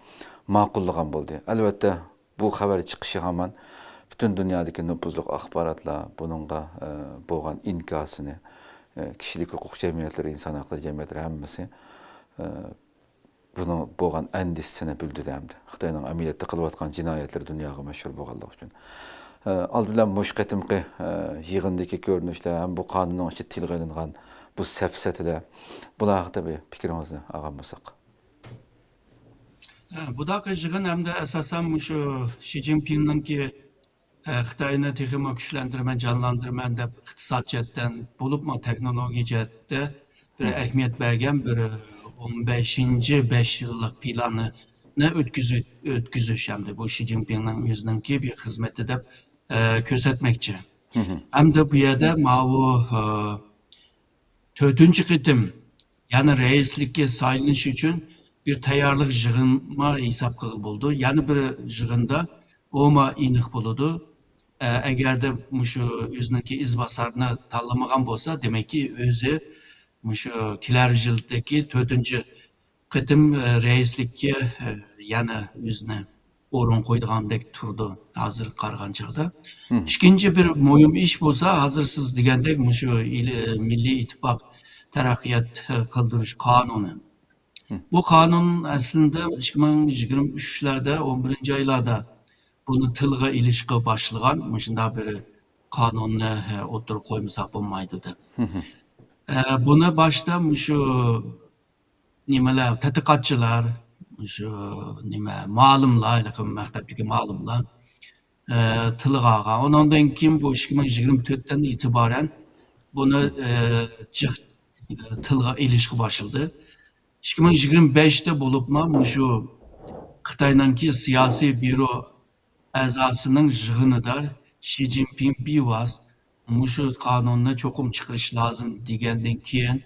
ماقۇللىغان بولدى. ئەلۋەتتە، بۇ خەۋەر چىقىشى ھامان پۈتۈن دۇنيادىكى نوپۇزلۇق ئاخباراتلار بۇنىڭغا، ئە، بولغان ئىنكاسىنى، ئە، كىشىلىك ھوقۇق جەمئىيەتلىرى، ئىنسان ھەقلىرى جەمئىيەتلىرى ھەممىسى، ئە، بۇنىڭ بولغان ئەندىشىسىنى بىلدۈردى ئەمدى. خىتاينىڭ ئەمەلىيەتتە قىلىۋاتقان جىنايەتلىرى دۇنياغا مەشھۇر بولغانلىقى ئۈچۈن. ئە، ئالدى بىلەن مۇشۇ قېتىمقى، ئە، يىغىندىكى كۆرۈنۈشلەر ھەم بۇ قانۇننىڭ ئىچىدە تىلغا ئېلىنغان بۇ سەپسەتىلەر، بۇلار ھەققىدە بىر پىكرىڭىزنى ئالغان بولساق. ھە، بۇداقى يىغىن ھەمدە ئاساسەن مۇشۇ شى جىنپىڭنىڭكى، ئە، خىتاينى تېخىمۇ كۈچلەندۈرىمەن، جانلاندۇرىمەن دەپ ئىقتىساد جەھەتتىن بولۇپمۇ تېخنولوگىيە جەھەتتە بىر ئەھمىيەت بەرگەن بىر ئون بەشىنچى بەش يىللىق پىلانىنى ئۆتكۈزۈ-، ئۆتكۈزۈش ھەمدە بۇ شى جىنپىڭنىڭ ئۆزىنىڭكى بىر خىزمىتى دەپ، ئە، كۆرسەتمەكچى. ھەمدە بۇ يەردە ماۋۇ، ئە، تۆتىنچى قېتىم يەنە رەئىسلىككە سايلىنىش ئۈچۈن بىر تەييارلىق يىغىنما ھېساب قىلغىلى بولىدۇ. يەنە بىر يىغىندا ئۇمۇ ئېنىق بولىدۇ. ئە، ئەگەردە مۇشۇ ئۆزىنىڭكى ئىزباسارنى تاللىمىغان بولسا، دېمەككى، ئۆزى مۇشۇ كېلەر يىلدىكى تۆتىنچى قېتىم، ئە، رەئىسلىككە، ئە، يەنە ئۆزىنى ئورۇن قويىدىغاندەك تۇرىدۇ ھازىر قارىغان چاغدا. ئىككىنچى بىر مۇھىم ئىش بولسا، ھازىر سىز دېگەندەك مۇشۇ ئىل-، مىللىي ئىتتىپاق تەرەققىيات، ئە، قىلدۇرۇش قانۇنى. بۇ قانۇن ئەسلىندە ئىككى مىڭ يىگىرمە ئۈچلەردە، ئون بىرىنچى ئايلاردا بۇنى تىلغا ئېلىشقا باشلىغان، مۇشۇنداق بىر قانۇننى، ئە، ئوتتۇرىغا قويمىساق بولمايدۇ دەپ. ئە، بۇنى باشتا مۇشۇ نېمىلەر، تەتقىقاتچىلار، مۇشۇ نېمە، مۇئەللىملەر، ھېلىقى مەكتەپتىكى مۇئەللىملەر، ئە، تىلغا ئالغان. ئۇنىڭدىن كېيىن بۇ ئىككى مىڭ يىگىرمە تۆتتىن ئېتىبارەن بۇنى، ئە، جىق، ئە، تىلغا ئېلىشقا باشلىدى. ئىككى مىڭ يىگىرمە بەشتە بولۇپمۇ مۇشۇ خىتاينىڭكى سىياسىي بيۇرو ئەزاسىنىڭ يىغىنىدا شى جىنپىڭ بىۋاسىتە مۇشۇ قانۇننى چوقۇم چىقىرىش لازىم دېگەندىن كېيىن،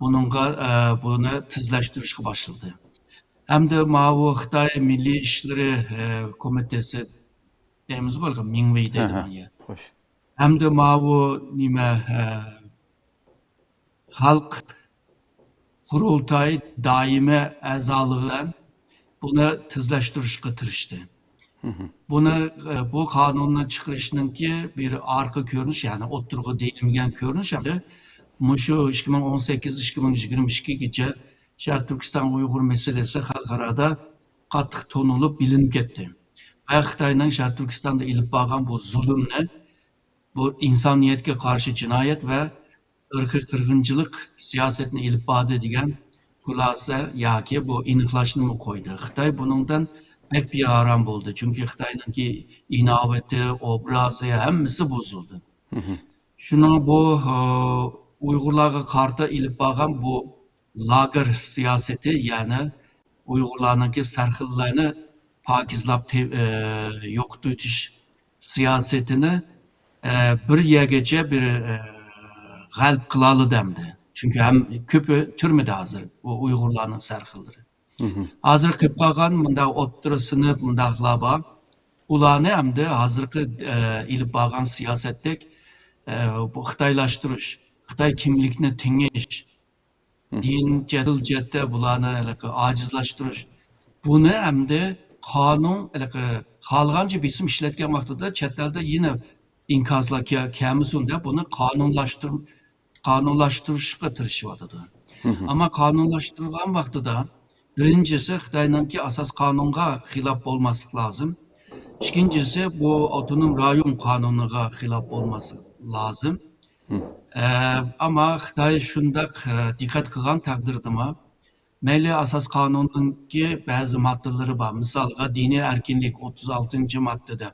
بۇنىڭغا، ئە، بۇنى تېزلەشتۈرۈشكە باشلىدى. ھەمدە ماۋۇ خىتاي مىللىي ئىشلىرى، ئە، كومىتېتى دەيمىزغۇ، مىڭۋېي دەيدىغان يەر. خوش. ھەمدە ماۋۇ نېمە، ئە، خەلق قۇرۇلتاي دائىمىي ئەزالىقى بىلەن بۇنى تېزلەشتۈرۈشكە تىرىشتى. بۇنى، ئە، بۇ قانۇننى چىقىرىشنىڭكى بىر ئارقا كۆرۈنۈش، يەنى ئوتتۇرىغا دېيىلمىگەن كۆرۈنۈش ھەمدە مۇشۇ ئىككى مىڭ ئون سەككىز، ئىككى مىڭ يىگىرمە ئىككىگىچە شەرقىي تۈركىستان ئۇيغۇر مەسىلىسى خەلقئارادا قاتتىق تونۇلۇپ بىلىنىپ كەتتى. ۋە خىتاينىڭ شەرقىي تۈركىستاندا ئېلىپ بارغان بۇ زۇلۇمنى، بۇ ئىنسانىيەتكە قارشى جىنايەت ۋە ئىرقىي قىرغىنچىلىق سىياسىتىنى ئېلىپ باردى دېگەن خۇلاسە ياكى بۇ ئېنىقلاشنىمۇ قويدى. خىتاي بۇنىڭدىن بەك بىئارام بولدى، چۈنكى خىتاينىڭكى ئىناۋىتى، ئوبرازى، ھەممىسى بۇزۇلدى. شۇنىڭ بۇ، ئە، ئۇيغۇرلارغا قارىتا ئېلىپ بارغان بۇ لاگېر سىياسىتى، يەنى ئۇيغۇرلارنىڭكى سەرخىللەرنى پاكىزلاپ تې-، ئە، يوقىتىۋېتىش سىياسىتىنى، ئە، بىر يەرگىچە بىر، ئە، غەلىبە قىلالىدى ئەمدى. چۈنكى ھەم كۆپى تۈرمىدە ھازىر، ئۇ ئۇيغۇرلارنىڭ سەرخىللىرى. ھازىر قېلىپ قالغان مۇنداق ئوتتۇرا سىنىپ مۇنداقلار بار. ئۇلارنى ئەمدى ھازىرقى، ئە، ئېلىپ بارغان سىياسەتتەك، ئە، بۇ خىتايلاشتۇرۇش، خىتاي كىملىكنى تېڭىش، دىن جەدىل جەھەتتە بۇلارنى ھېلىقى ئاجىزلاشتۇرۇش. بۇنى ئەمدى قانۇن، ھېلىقى خالىغانچە بېسىم ئىشلەتكەن ۋاقتىدا چەت ئەلدە يەنە ئىنكاسلار كە-، كەلمىسۇن دەپ بۇنى قانۇنلاشتۇر-، قانۇنلاشتۇرۇشقا تىرىشىۋاتىدۇ. ئەمما قانۇنلاشتۇرغان ۋاقتىدا بىرىنچىسى خىتاينىڭكى ئاساس قانۇنغا خىلاپ بولماسلىق لازىم. ئىككىنچىسى بۇ ئاپتونوم رايون قانۇنىغا خىلاپ بولماسلىق لازىم. ئە، ئەمما خىتاي شۇنداق، ئە، دىققەت قىلغان تەقدىردىمۇ، مەيلى ئاساس قانۇننىڭكى بەزى ماددىلىرى بار. مىسالغا، دىنىي ئەركىنلىك ئوتتۇز ئالتىنچى ماددىدە.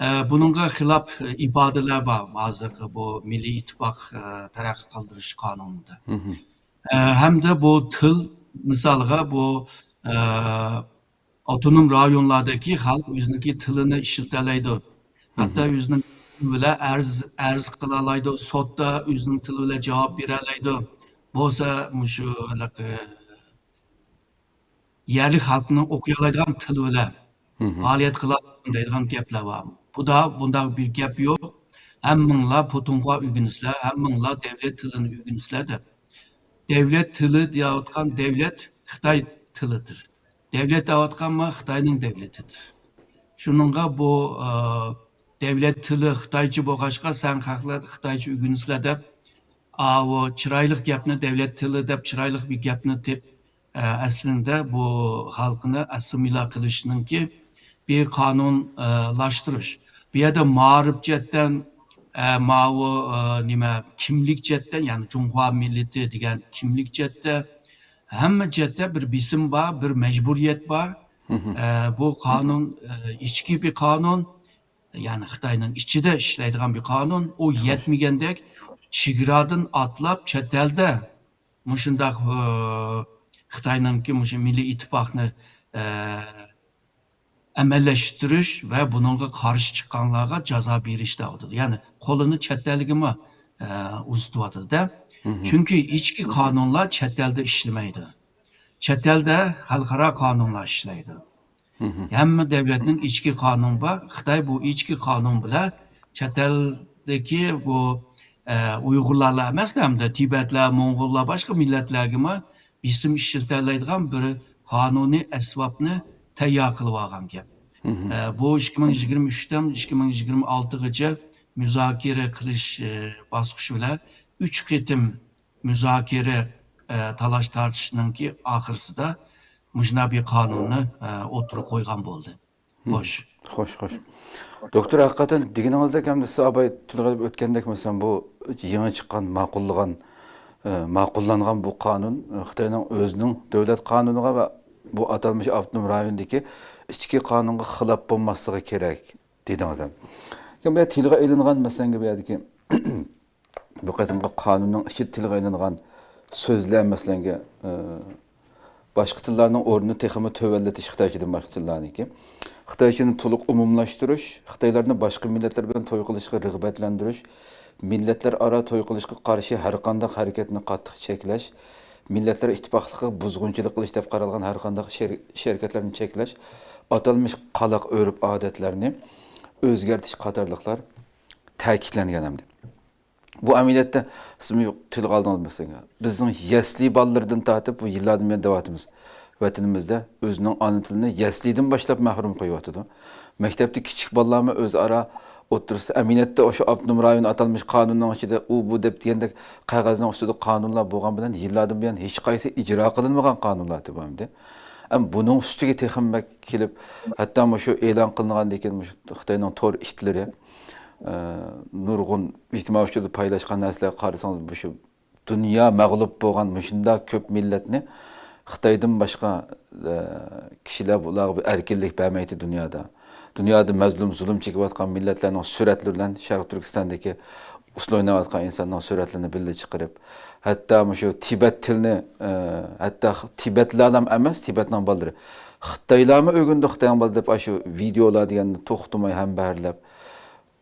ئە، بۇنىڭغا خىلاپ ئىپادىلەر بار ھازىرقى بۇ مىللىي ئىتتىپاق، ئە، تەرەققىي قىلدۇرۇش قانۇنىدا. ئە، ھەمدە بۇ تىل، مىسالغا، بۇ، ئە، ئاپتونوم رايونلاردىكى خەلق ئۆزىنىڭكى تىلىنى ئىشلىتەلەيدۇ. ھەتتا ئۆزىنىڭ تىلى بىلەن ئەرز، ئەرز قىلالايدۇ، سوتتا ئۆزىنىڭ تىلى بىلەن جاۋاب بېرەلەيدۇ. بولسا مۇشۇ ھېلىقى يەرلىك خەلقنىڭ ئوقۇيالايدىغان تىلى بىلەن پائالىيەت قىلالىسۇن دەيدىغان گەپلەر بار. بۇدا بۇنداق بىر گەپ يوق. ھەممىڭلار پۇتۇڭخۇا ئۆگىنىسىلەر، ھەممىڭلار دەۋلەت تىلىنى ئۆگىنىسىلەر دەپ. دەۋلەت تىلى دەۋاتقان دەۋلەت خىتاي تىلىدۇر. دەۋلەت دەۋاتقانمۇ خىتاينىڭ دەۋلىتىدۇر. شۇنىڭغا بۇ، ئە، دەۋلەت تىلى خىتايچە بولغاچقا، سەن خەقلەر خىتايچە ئۆگىنىسىلەر دەپ، ئاۋۇ چىرايلىق گەپنى، دەۋلەت تىلى دەپ چىرايلىق بىر گەپنى تېپ-، ئە، ئەسلىندە بۇ خەلقنى ئاسسىمىليا قىلىشنىڭكى بىر قانۇن، ئە، لاشتۇرۇش. بۇ يەردە مائارىپ جەھەتتىن، ئە، ماۋۇ، ئە، نېمە، كىملىك جەھەتتىن، يەنى جۇڭخۇا مىللىتى دېگەن كىملىك جەھەتتە، ھەممە جەھەتتە بىر بېسىم بار، بىر مەجبۇرىيەت بار. ئە، بۇ قانۇن، ئە، ئىچكى بىر قانۇن، يەنى خىتاينىڭ ئىچىدە ئىشلەيدىغان بىر قانۇن. ئۇ يەتمىگەندەك، چېگرادىن ئاتلاپ چەت ئەلدە مۇشۇنداق، ئە، خىتاينىڭكى مۇشۇ مىللىي ئىتتىپاقنى، ئە، ئەمەلىيلەشتۈرۈش ۋە بۇنىڭغا قارشى چىققانلارغا جازا بېرىش دەۋاتىدۇ. يەنى قولىنى چەت ئەلگىمۇ، ئە، ئۇزىتىۋاتىدۇ-دە. چۈنكى ئىچكى قانۇنلار چەت ئەلدە ئىشلىمەيدۇ. چەت ئەلدە خەلقئارا قانۇنلار ئىشلەيدۇ. ھەممە دۆلەتنىڭ ئىچكى قانۇنى بار. خىتاي بۇ ئىچكى قانۇن بىلەن چەت ئەلدىكى بۇ، ئە، ئۇيغۇرلارلا ئەمەس، ھەمدە تىبەتلەر، موڭغۇللار، باشقا مىللەتلەرگىمۇ بېسىم ئىشلىتەلەيدىغان بىر قانۇنىي ئەسۋابنى تەييار قىلىۋالغان گەپ. ئە، بۇ ئىككى مىڭ يىگىرمە ئۈچتىن ئىككى مىڭ يىگىرمە ئالتىغىچە مۇزاكىرە قىلىش، ئە، باسقۇچى بىلەن ئۈچ قېتىم مۇزاكىرە، ئە، تالاش-تارتىشنىڭكى ئاخىرسىدا مۇشۇنداق بىر قانۇننى، ئە، ئوتتۇرىغا قويغان بولدى. خوش. خوش، خوش. دوكتور، ھەقىقەتەن دېگىنىڭىزدەك، ھەمدە سىز ئاباي تىلغا ئېلىپ ئۆتكەندەك، مەسىلەن، بۇ يېڭى چىققان، ماقۇللىغان، ئە، ماقۇللانغان بۇ قانۇن، ئە، خىتاينىڭ ئۆزىنىڭ دۆلەت قانۇنىغا ۋە بۇ ئاتالمىش ئاپتونوم رايوندىكى ئىچكى قانۇنغا خىلاپ بولماسلىقى كېرەك، دېدىڭىز ھەم. لېكىن بۇ يەردە تىلغا ئېلىنغان، مەسىلەن، بۇ يەردىكى بۇ قېتىمقى قانۇننىڭ ئىچىدە تىلغا ئېلىنغان سۆزلەر، مەسىلەنگە، ئى، باشقا تىللارنىڭ ئورنىنى تېخىمۇ تۆۋەنلىتىش، خىتايچىدىن باشقا تىللارنىڭكى، خىتايچىنى تولۇق ئومۇملاشتۇرۇش، خىتايلارنى باشقا مىللەتلەر بىلەن توي قىلىشقا رىغبەتلەندۈرۈش، مىللەتلەر ئارا توي قىلىشقا قارشى ھەر قانداق ھەرىكەتنى قاتتىق چەكلەش، مىللەتلەر ئىتتىپاقلىقىغا بۇزغۇنچىلىق قىلىش دەپ قارالغان ھەر قانداق ئىش، ئىش ھەرىكەتلەرنى چەكلەش، ئاتالمىش قالاق ئۆرپ-ئادەتلەرنى ئۆزگەرتىش قاتارلىقلار تەكىتلەنگەن ئەمدى. بۇ ئەمەلىيەتتە سىزمۇ تىلغا ئالدىڭىز، مەسىلەن، بىزنىڭ يەسلى بالىلىرىدىن تارتىپ بۇ يىللاردىن بۇيان دەۋاتىمىز. ۋەتىنىمىزدە ئۆزىنىڭ ئانا تىلىنى يەسلىدىن باشلاپ مەھرۇم قويۇۋاتىدۇ. مەكتەپتە كىچىك بالىلارمۇ ئۆزئارا ئوتتۇرىسىدا، ئەمەلىيەتتە ئاشۇ ئاپتونوم رايون ئاتالمىش قانۇننىڭ ئىچىدە ئۇ بۇ دەپ دېگەندەك قەغەزنىڭ ئۈستىدە قانۇنلار بولغان بىلەن يىللاردىن بۇيان ھېچقايسى ئىجرا قىلىنمىغان قانۇنلار بۇ ئەمدى. ئەم بۇنىڭ ئۈستىگە تېخىمۇ بەك كېلىپ، ھەتتا مۇشۇ ئېلان قىلىنغاندىن كېيىن مۇشۇ خىتاينىڭ تور ئىتلىرى، ئە، نۇرغۇن ئىجتىمائىي ئۇچۇردا پايلاشقان نەرسىلەرگە قارىسىڭىز، مۇشۇ دۇنيا مەغلۇپ بولغان مۇشۇنداق كۆپ مىللەتنى خىتايدىن باشقا، ئە، كىشىلەر بۇلارغا بىر ئەركىنلىك بەرمەيتتى دۇنيادا. دۇنيادا مەزلۇم، زۇلۇم چېكىۋاتقان مىللەتلەرنىڭ سۈرەتلىرى بىلەن شەرقىي تۈركىستاندىكى ئۇسسۇل ئويناۋاتقان ئىنساننىڭ سۈرەتلىرىنى بىللە چىقىرىپ، ھەتتا مۇشۇ تىبەت تىلىنى، ئە، ھەتتا خ-، تىبەتلەرلا ئەمەس، تىبەتنىڭ بالىلىرى، خىتايلارمۇ ئۆگىنىدۇ، خىتاينىڭ بالىلىرى دەپ ئاشۇ ۋىدېئولار دېگەننى توختىماي ھەمبەھىرلەپ،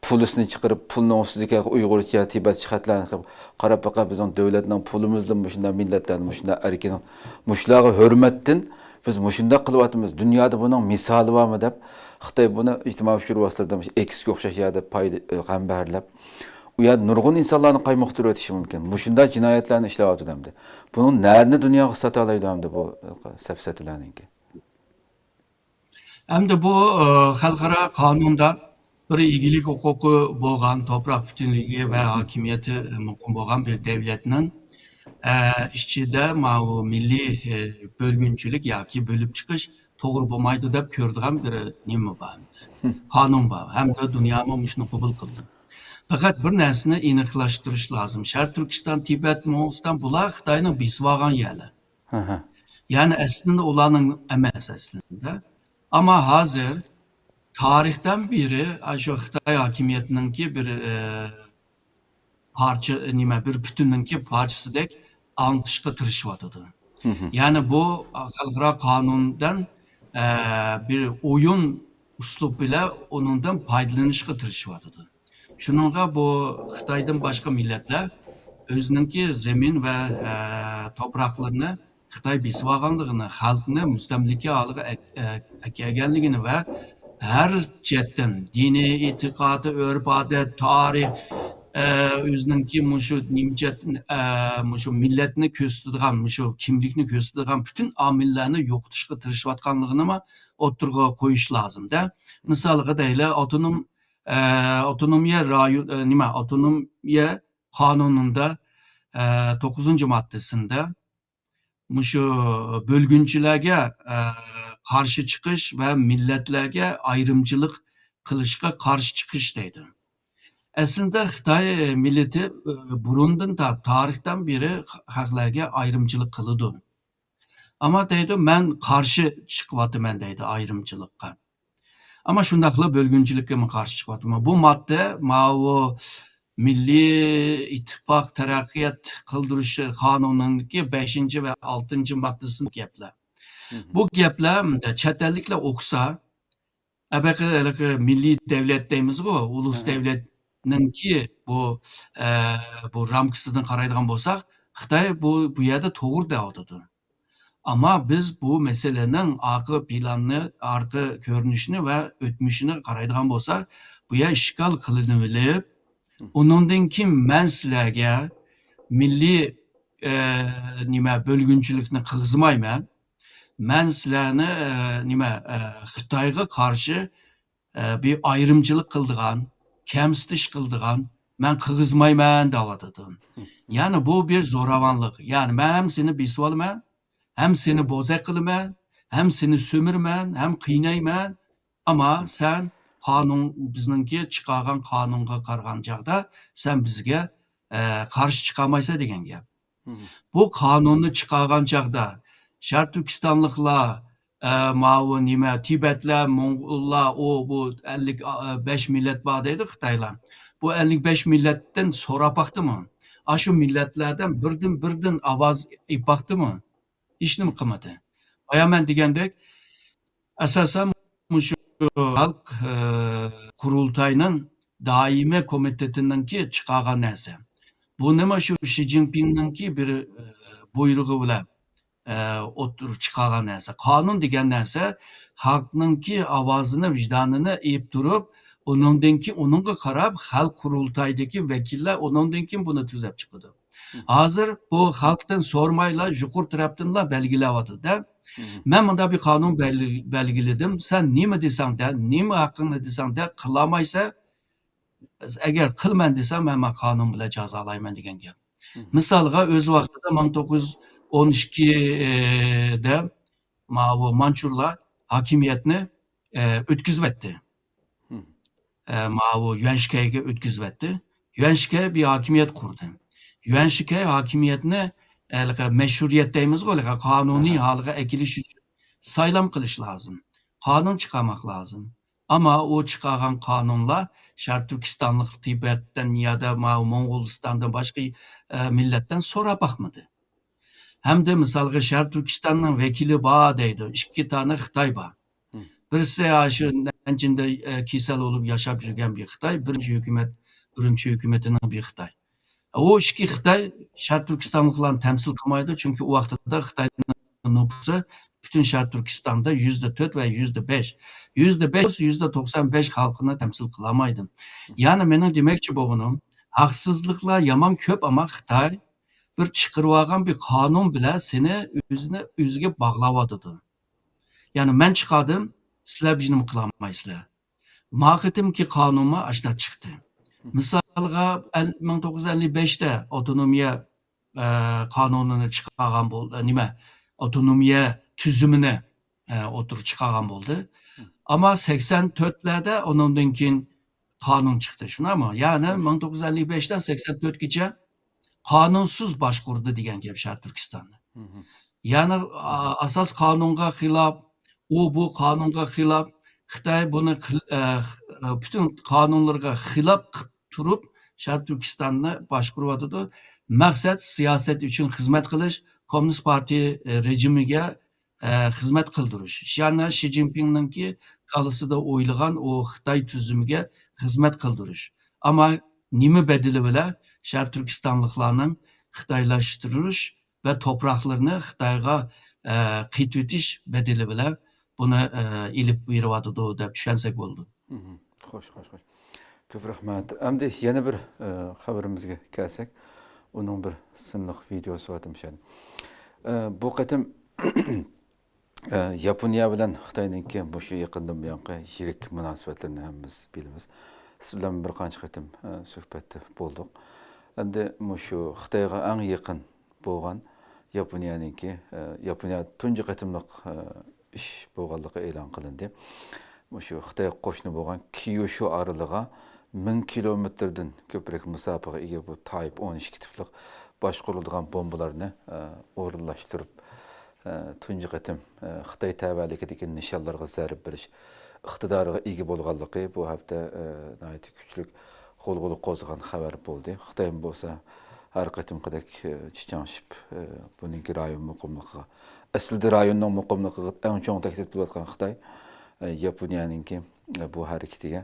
پۇلىسىنى چىقىرىپ، پۇلنىڭ ئۈستىدىكى ئۇيغۇرچە، تىبەتچە خەتلەرنى قىلىپ، قاراپ بېقىڭ، بىزنىڭ دۆلەتنىڭ پۇلىمىزدىن مۇشۇنداق مىللەتلەرنى مۇشۇنداق ئەركىن، مۇشۇلارغا ھۆرمەتتىن بىز مۇشۇنداق قىلىۋاتىمىز، دۇنيادا بۇنىڭ مىسالى بارمۇ دەپ، خىتاي بۇنى ئىجتىمائىي ئۇچۇر ۋاسىتىلىرىدا مۇشۇ ئېكسكە ئوخشاش يەردە پايدا، ھەمبەھىرلەپ، ئۇ يەردە نۇرغۇن ئىنسانلارنى قايمۇقتۇرۇۋېتىشى مۇمكىن. مۇشۇنداق جىنايەتلەرنى ئىشلەۋاتىدۇ ئەمدى. بۇنىڭ نەرىنى دۇنياغا ساتالايدۇ ئەمدى بۇ سەپسەتىلەرنىڭكى؟ ئەمدى بۇ، ئە، خەلقئارا قانۇندا بىر ئىگىلىك ھوقۇقى بولغان، توپراق پۈتۈنلۈكى ۋە ھاكىمىيىتى مۇقىم بولغان بىر دۆلەتنىڭ، ئە، ئىچىدە ماۋۇ مىللىي، ئە، بۆلگۈنچىلىك ياكى بۆلۈپ چىقىش توغرا بولمايدۇ دەپ كۆرىدىغان بىر نېمە بار، قانۇن بار. ھەمدە دۇنيامۇ مۇشۇنى قوبۇل قىلدى. پەقەت بىر نەرسىنى ئېنىقلاشتۇرۇش لازىم. شەرقىي تۈركىستان، تىبەت، موڭغۇلىستان، بۇلار خىتاينىڭ بېسىۋالغان يەرلەر. يەنى ئەسلىندە ئۇلارنىڭ ئەمەس ئەسلىندە. ئەمما ھازىر تارىختىن بېرى ئاشۇ خىتاي ھاكىمىيىتىنىڭكى بىر، ئە، پارچە، نېمە، بىر پۈتۈننىڭكى پارچىسىدەك ئاڭلىتىشقا تىرىشىۋاتىدۇ. يەنى بۇ خەلقئارا قانۇندىن، ئە، بىر ئويۇن ئۇسلۇب بىلەن ئۇنىڭدىن پايدىلىنىشقا تىرىشىۋاتىدۇ. شۇنىڭغا بۇ خىتايدىن باشقا مىللەتلەر ئۆزىنىڭكى زېمىن ۋە، ئە، توپراقلىرىنى خىتاي بېسىۋالغانلىقىنى، خەلقنى مۇستەملىكە ھالىغا ئەك-، ئە-، ئەكەلگەنلىكىنى ۋە ھەر جەھەتتىن دىنىي، ئېتىقادى، ئۆرپ-ئادەت، تارىخ، ئە، ئۆزىنىڭكى مۇشۇ نېمە جەھەتتىن، ئە، مۇشۇ مىللەتنى كۆرسىتىدىغان، مۇشۇ كىملىكنى كۆرسىتىدىغان پۈتۈن ئامىللارنى يوقىتىشقا تىرىشىۋاتقانلىقىنىمۇ ئوتتۇرىغا قويۇش لازىمدە. مىسالغا دەيلى، ئاپتونوم، ئە، ئاپتونومىيە رايون، ئە، نېمە، ئاپتونومىيە قانۇنىدا، ئە، توققۇزىنچى ماددىسىندا مۇشۇ بۆلگۈنچىلەرگە، ئە، قارشى چىقىش ۋە مىللەتلەرگە ئايرىمچىلىق قىلىشقا قارشى چىقىش دەيدۇ. ئەسلىدە خىتاي مىللىتى، ئە، بۇرۇندىن تا-، تارىختىن بېرى خەقلەرگە ئايرىمچىلىق قىلىدۇ. ئەمما دەيدۇ، مەن قارشى چىقىۋاتىمەن دەيدۇ ئايرىمچىلىققا. ئەمما شۇنداقلا بۆلگۈنچىلىككىمۇ قارشى چىقىۋاتىمەن. بۇ ماددە ماۋۇ مىللىي ئىتتىپاق تەرەققىيات قىلدۇرۇش قانۇنىنىڭكى بەشىنچى ۋە ئالتىنچى ماددىسىدىكى گەپلەر. بۇ گەپلەر چەت ئەللىكلەر ئوقۇسا، ئەبەقى ھېلىقى مىللىي دەۋلەت دەيمىزغۇ، ئۇلۇس دەۋلەتنىڭكى بۇ، ئە، بۇ رامكىسىدىن قارايدىغان بولساق، خىتاي بۇ، بۇ يەردە توغرا دەۋاتىدۇ. ئەمما بىز بۇ مەسىلىنىڭ ئارقا پىلانىنى، ئارقا كۆرۈنۈشىنى ۋە ئۆتمۈشىنى قارايدىغان بولساق، بۇ يەر ئىشكال قىلىنىۋېلىپ، ئۇنىڭدىن كېيىن مەن سىلەرگە مىللىي، ئە، نېمە، بۆلگۈنچىلىكنى قىلغۇزمايمەن. مەن سىلەرنى، ئە، نېمە، ئە، خىتايغا قارشى، ئە، بىر ئايرىمچىلىق قىلىدىغان، كەمسىتىش قىلىدىغان مەن قىلغۇزمايمەن دەۋاتىدۇ. يەنى بۇ بىر زوراۋانلىق. يەنى مەن ھەم سېنى بېسىۋالىمەن، ھەم سېنى بوزەك قىلىمەن، ھەم سېنى سۆمۈرىمەن، ھەم قىينايمەن. ئەمما سەن قانۇن، بىزنىڭكى چىقارغان قانۇنغا قارىغان چاغدا سەن بىزگە، ئە، قارشى چىقالمايسەن دېگەن گەپ. بۇ قانۇننى چىقارغان چاغدا شەرقىي تۈركىستانلىقلار، ئە، ماۋۇ نېمە، تىبەتلەر، موڭغۇللار، ئۇ، بۇ ئەللىك بەش مىللەت بار دەيدۇ خىتايلار. بۇ ئەللىك بەش مىللەتتىن سوراپ باقتىمۇ؟ ئاشۇ مىللەتلەردىن بىردىن، بىردىن ئاۋاز ئېلىپ باقتىمۇ؟ ھېچنېمە قىلمىدى. بايا مەن دېگەندەك، ئاساسەن مۇشۇ خەلق، ئە، قۇرۇلتاينىڭ دائىمىي كومىتېتىنىڭكى چىقارغان نەرسە. بۇنىمۇ شۇ شى جىنپىڭنىڭكى بىر، ئە، بۇيرۇقى بىلەن، ئە، ئوتتۇرىغا چىقارغان نەرسە. قانۇن دېگەن نەرسە خەلقنىڭكى ئاۋازىنى، ۋىجدانىنى ئېلىپ تۇرۇپ، ئۇنىڭدىن كېيىن، ئۇنىڭغا قاراپ خەلق قۇرۇلتايىدىكى ۋەكىللەر ئۇنىڭدىن كېيىن بۇنى تۈزەپ چىقىدۇ. ھازىر بۇ خەلقتىن سورىمايلا، يۇقىرى تەرەپتىنلا بەلگىلەۋاتىدۇ-دە. مەن مۇنداق بىر قانۇن بەلگى-، بەلگىلىدىم. سەن نېمە دېسەڭ دە، نېمە ھەققىڭنى دېسەڭ دە، قىلالمايسەن. ئەگەر قىلىمەن دېسەڭ، مەن، مەن قانۇن بىلەن جازالايمەن دېگەن گەپ. مىسالغا، ئۆز ۋاقتىدا مىڭ توققۇز يۈز ئون ئىككىدە ماۋۇ مانچۇرلار ھاكىمىيەتنى، ئە، ئۆتكۈزۈۋەتتى. ئە، ماۋۇ يۈەنشىكەيگە ئۆتكۈزۈۋەتتى. يۈەنشىكەي بىر ھاكىمىيەت قۇردى. يۈەنشىكەي ھاكىمىيەتنى، ئە، ھېلىقى مەشرۇئىيەت دەيمىزغۇ، ھېلىقى قانۇنىي ھالغا ئەكېلىش ئۈچۈن سايلام قىلىش لازىم. قانۇن چىقارماق لازىم. ئەمما ئۇ چىقارغان قانۇنلار شەرقىي تۈركىستانلىق تىبەتتىن يادا ماۋۇ موڭغۇلىستاندىن باشقا، ئە، مىللەتتىن سوراپ باقمىدى. ھەمدە مىسالغا شەرقىي تۈركىستاننىڭ ۋەكىلى بار دەيدۇ، ئىككى دانە خىتاي بار. بىرسى ئاشۇ نەنجىندە، ئە، كېسەل بولۇپ ياشاپ يۈرگەن بىر خىتاي، بىرىنچى ھۆكۈمەت، ئۈرۈمچى ھۆكۈمىتىنىڭ بىر خىتاي. ئۇ ئىككى خىتاي شەرقىي تۈركىستانلىقلارنى تەمسىل قىلمايدۇ، چۈنكى ئۇ ۋاقتىدا خىتاينىڭ نوپۇسى پۈتۈن شەرقىي تۈركىستاندا يۈزدە تۆت ۋە يۈزدە بەش، يۈزدە بەش، يۈزدە توقسان بەش خەلقىنى تەمسىل قىلالمايدۇ. يەنى مېنىڭ دېمەكچى بولغىنىم، ھەقسىزلىقلار يامان كۆپ، ئەمما خىتاي بىر چىقىرىۋالغان بىر قانۇن بىلەن سېنى ئۆزىنى ئۆزىگە باغلاۋاتىدۇ. يەنى مەن چىقاردىم، سىلەر بىر نېمە قىلالمايسىلەر. ما قېتىمقى قانۇنمۇ ئاشۇنداق چىقتى. مىسالغا، ئەل-، مىڭ توققۇز يۈز ئەللىك بەشتە ئاپتونومىيە، ئە، قانۇنىنى چىقارغان بولدى، نېمە، ئاپتونومىيە تۈزۈمىنى، ئە، ئوتتۇرىغا چىقارغان بولدى. ئەمما سەكسەن تۆتلەردە ئۇنىڭدىن كېيىن قانۇن چىقتى، شۇنداقمۇ؟ يەنى مىڭ توققۇز يۈز ئەللىك بەشتىن سەكسەن تۆتكىچە قانۇنسىز باشقۇردى دېگەن گەپ شەرقىي تۈركىستاننى. يەنى، ئا-، ئاساس قانۇنغا خىلاپ، ئۇ بۇ قانۇنغا خىلاپ، خىتاي بۇنى قىل-، ئە، خ-، ئە، پۈتۈن قانۇنلىرىغا خىلاپ قىپ تۇرۇپ، شەرقىي تۈركىستاننى باشقۇرۇۋاتىدۇ. مەقسەت سىياسەت ئۈچۈن خىزمەت قىلىش، كوممۇنىست پارتىيە، ئە، رېجىمىگە، ئە، خىزمەت قىلدۇرۇش. يەنى شى جىنپىڭنىڭكى كاللىسىدا ئويلىغان ئۇ خىتاي تۈزۈمىگە خىزمەت قىلدۇرۇش. ئەمما نېمە بەدىلى بىلەن شەرقىي تۈركىستانلىقلارنىڭ خىتايلاشتۇرۇش ۋە توپراقلىرىنى خىتايغا، ئە، قېتىۋېتىش بەدىلى بىلەن بۇنى، ئە، ئېلىپ بېرىۋاتىدۇ دەپ چۈشەنسەك بولىدۇ. خوش، خوش، خوش. كۆپ رەھمەت. ئەمدى يەنە بىر، ئە، خەۋىرىمىزگە كەلسەك، ئۇنىڭ بىر سىنلىق ۋىدېئوسى بار، شەن. ئە، بۇ قېتىم، ئە، ياپونىيە بىلەن خىتاينىڭكى مۇشۇ يېقىندىن بۇيانقى يىرىك مۇناسىۋەتلىرىنى ھەممىمىز بىلىمىز. سىز بىلەن بىر قانچە قېتىم، ئە، سۆھبەتتە بولدۇق. ئەمدى مۇشۇ خىتايغا ئەڭ يېقىن بولغان ياپونىيەنىڭكى، ئە، ياپونىيە تۇنجى قېتىملىق، ئە، ئىش بولغانلىقى ئېلان قىلىندى. مۇشۇ خىتايغا قوشنا بولغان كيۇشۇ ئارىلىغا مىڭ كىلومېتىردىن كۆپرەك مۇساپىگە ئىگە بۇ تايپ ئون ئىككى تىپلىق باشقۇرۇلىدىغان بومبىلارنى، ئە، ئورۇنلاشتۇرۇپ، ئە، تۇنجى قېتىم، ئە، خىتاي تەۋەلىكىدىكى نىشانلارغا زەربە بېرىش ئىقتىدارىغا ئىگە بولغانلىقى بۇ ھەپتە، ئە، ناھايىتى كۈچلۈك غۇلغۇلا قوزغىغان خەۋەر بولدى. خىتايمۇ بولسا ھەر قېتىمقىدەك، ئە، چىچاڭشىپ، ئە، بۇنىڭكى رايون مۇقىملىقىغا، ئەسلىدە رايوننىڭ مۇقىملىقىغا ئەڭ چوڭ تەھدىت بولۇۋاتقان خىتاي، ئە، ياپونىيەنىڭكى، ئە، بۇ ھەرىكىتىگە،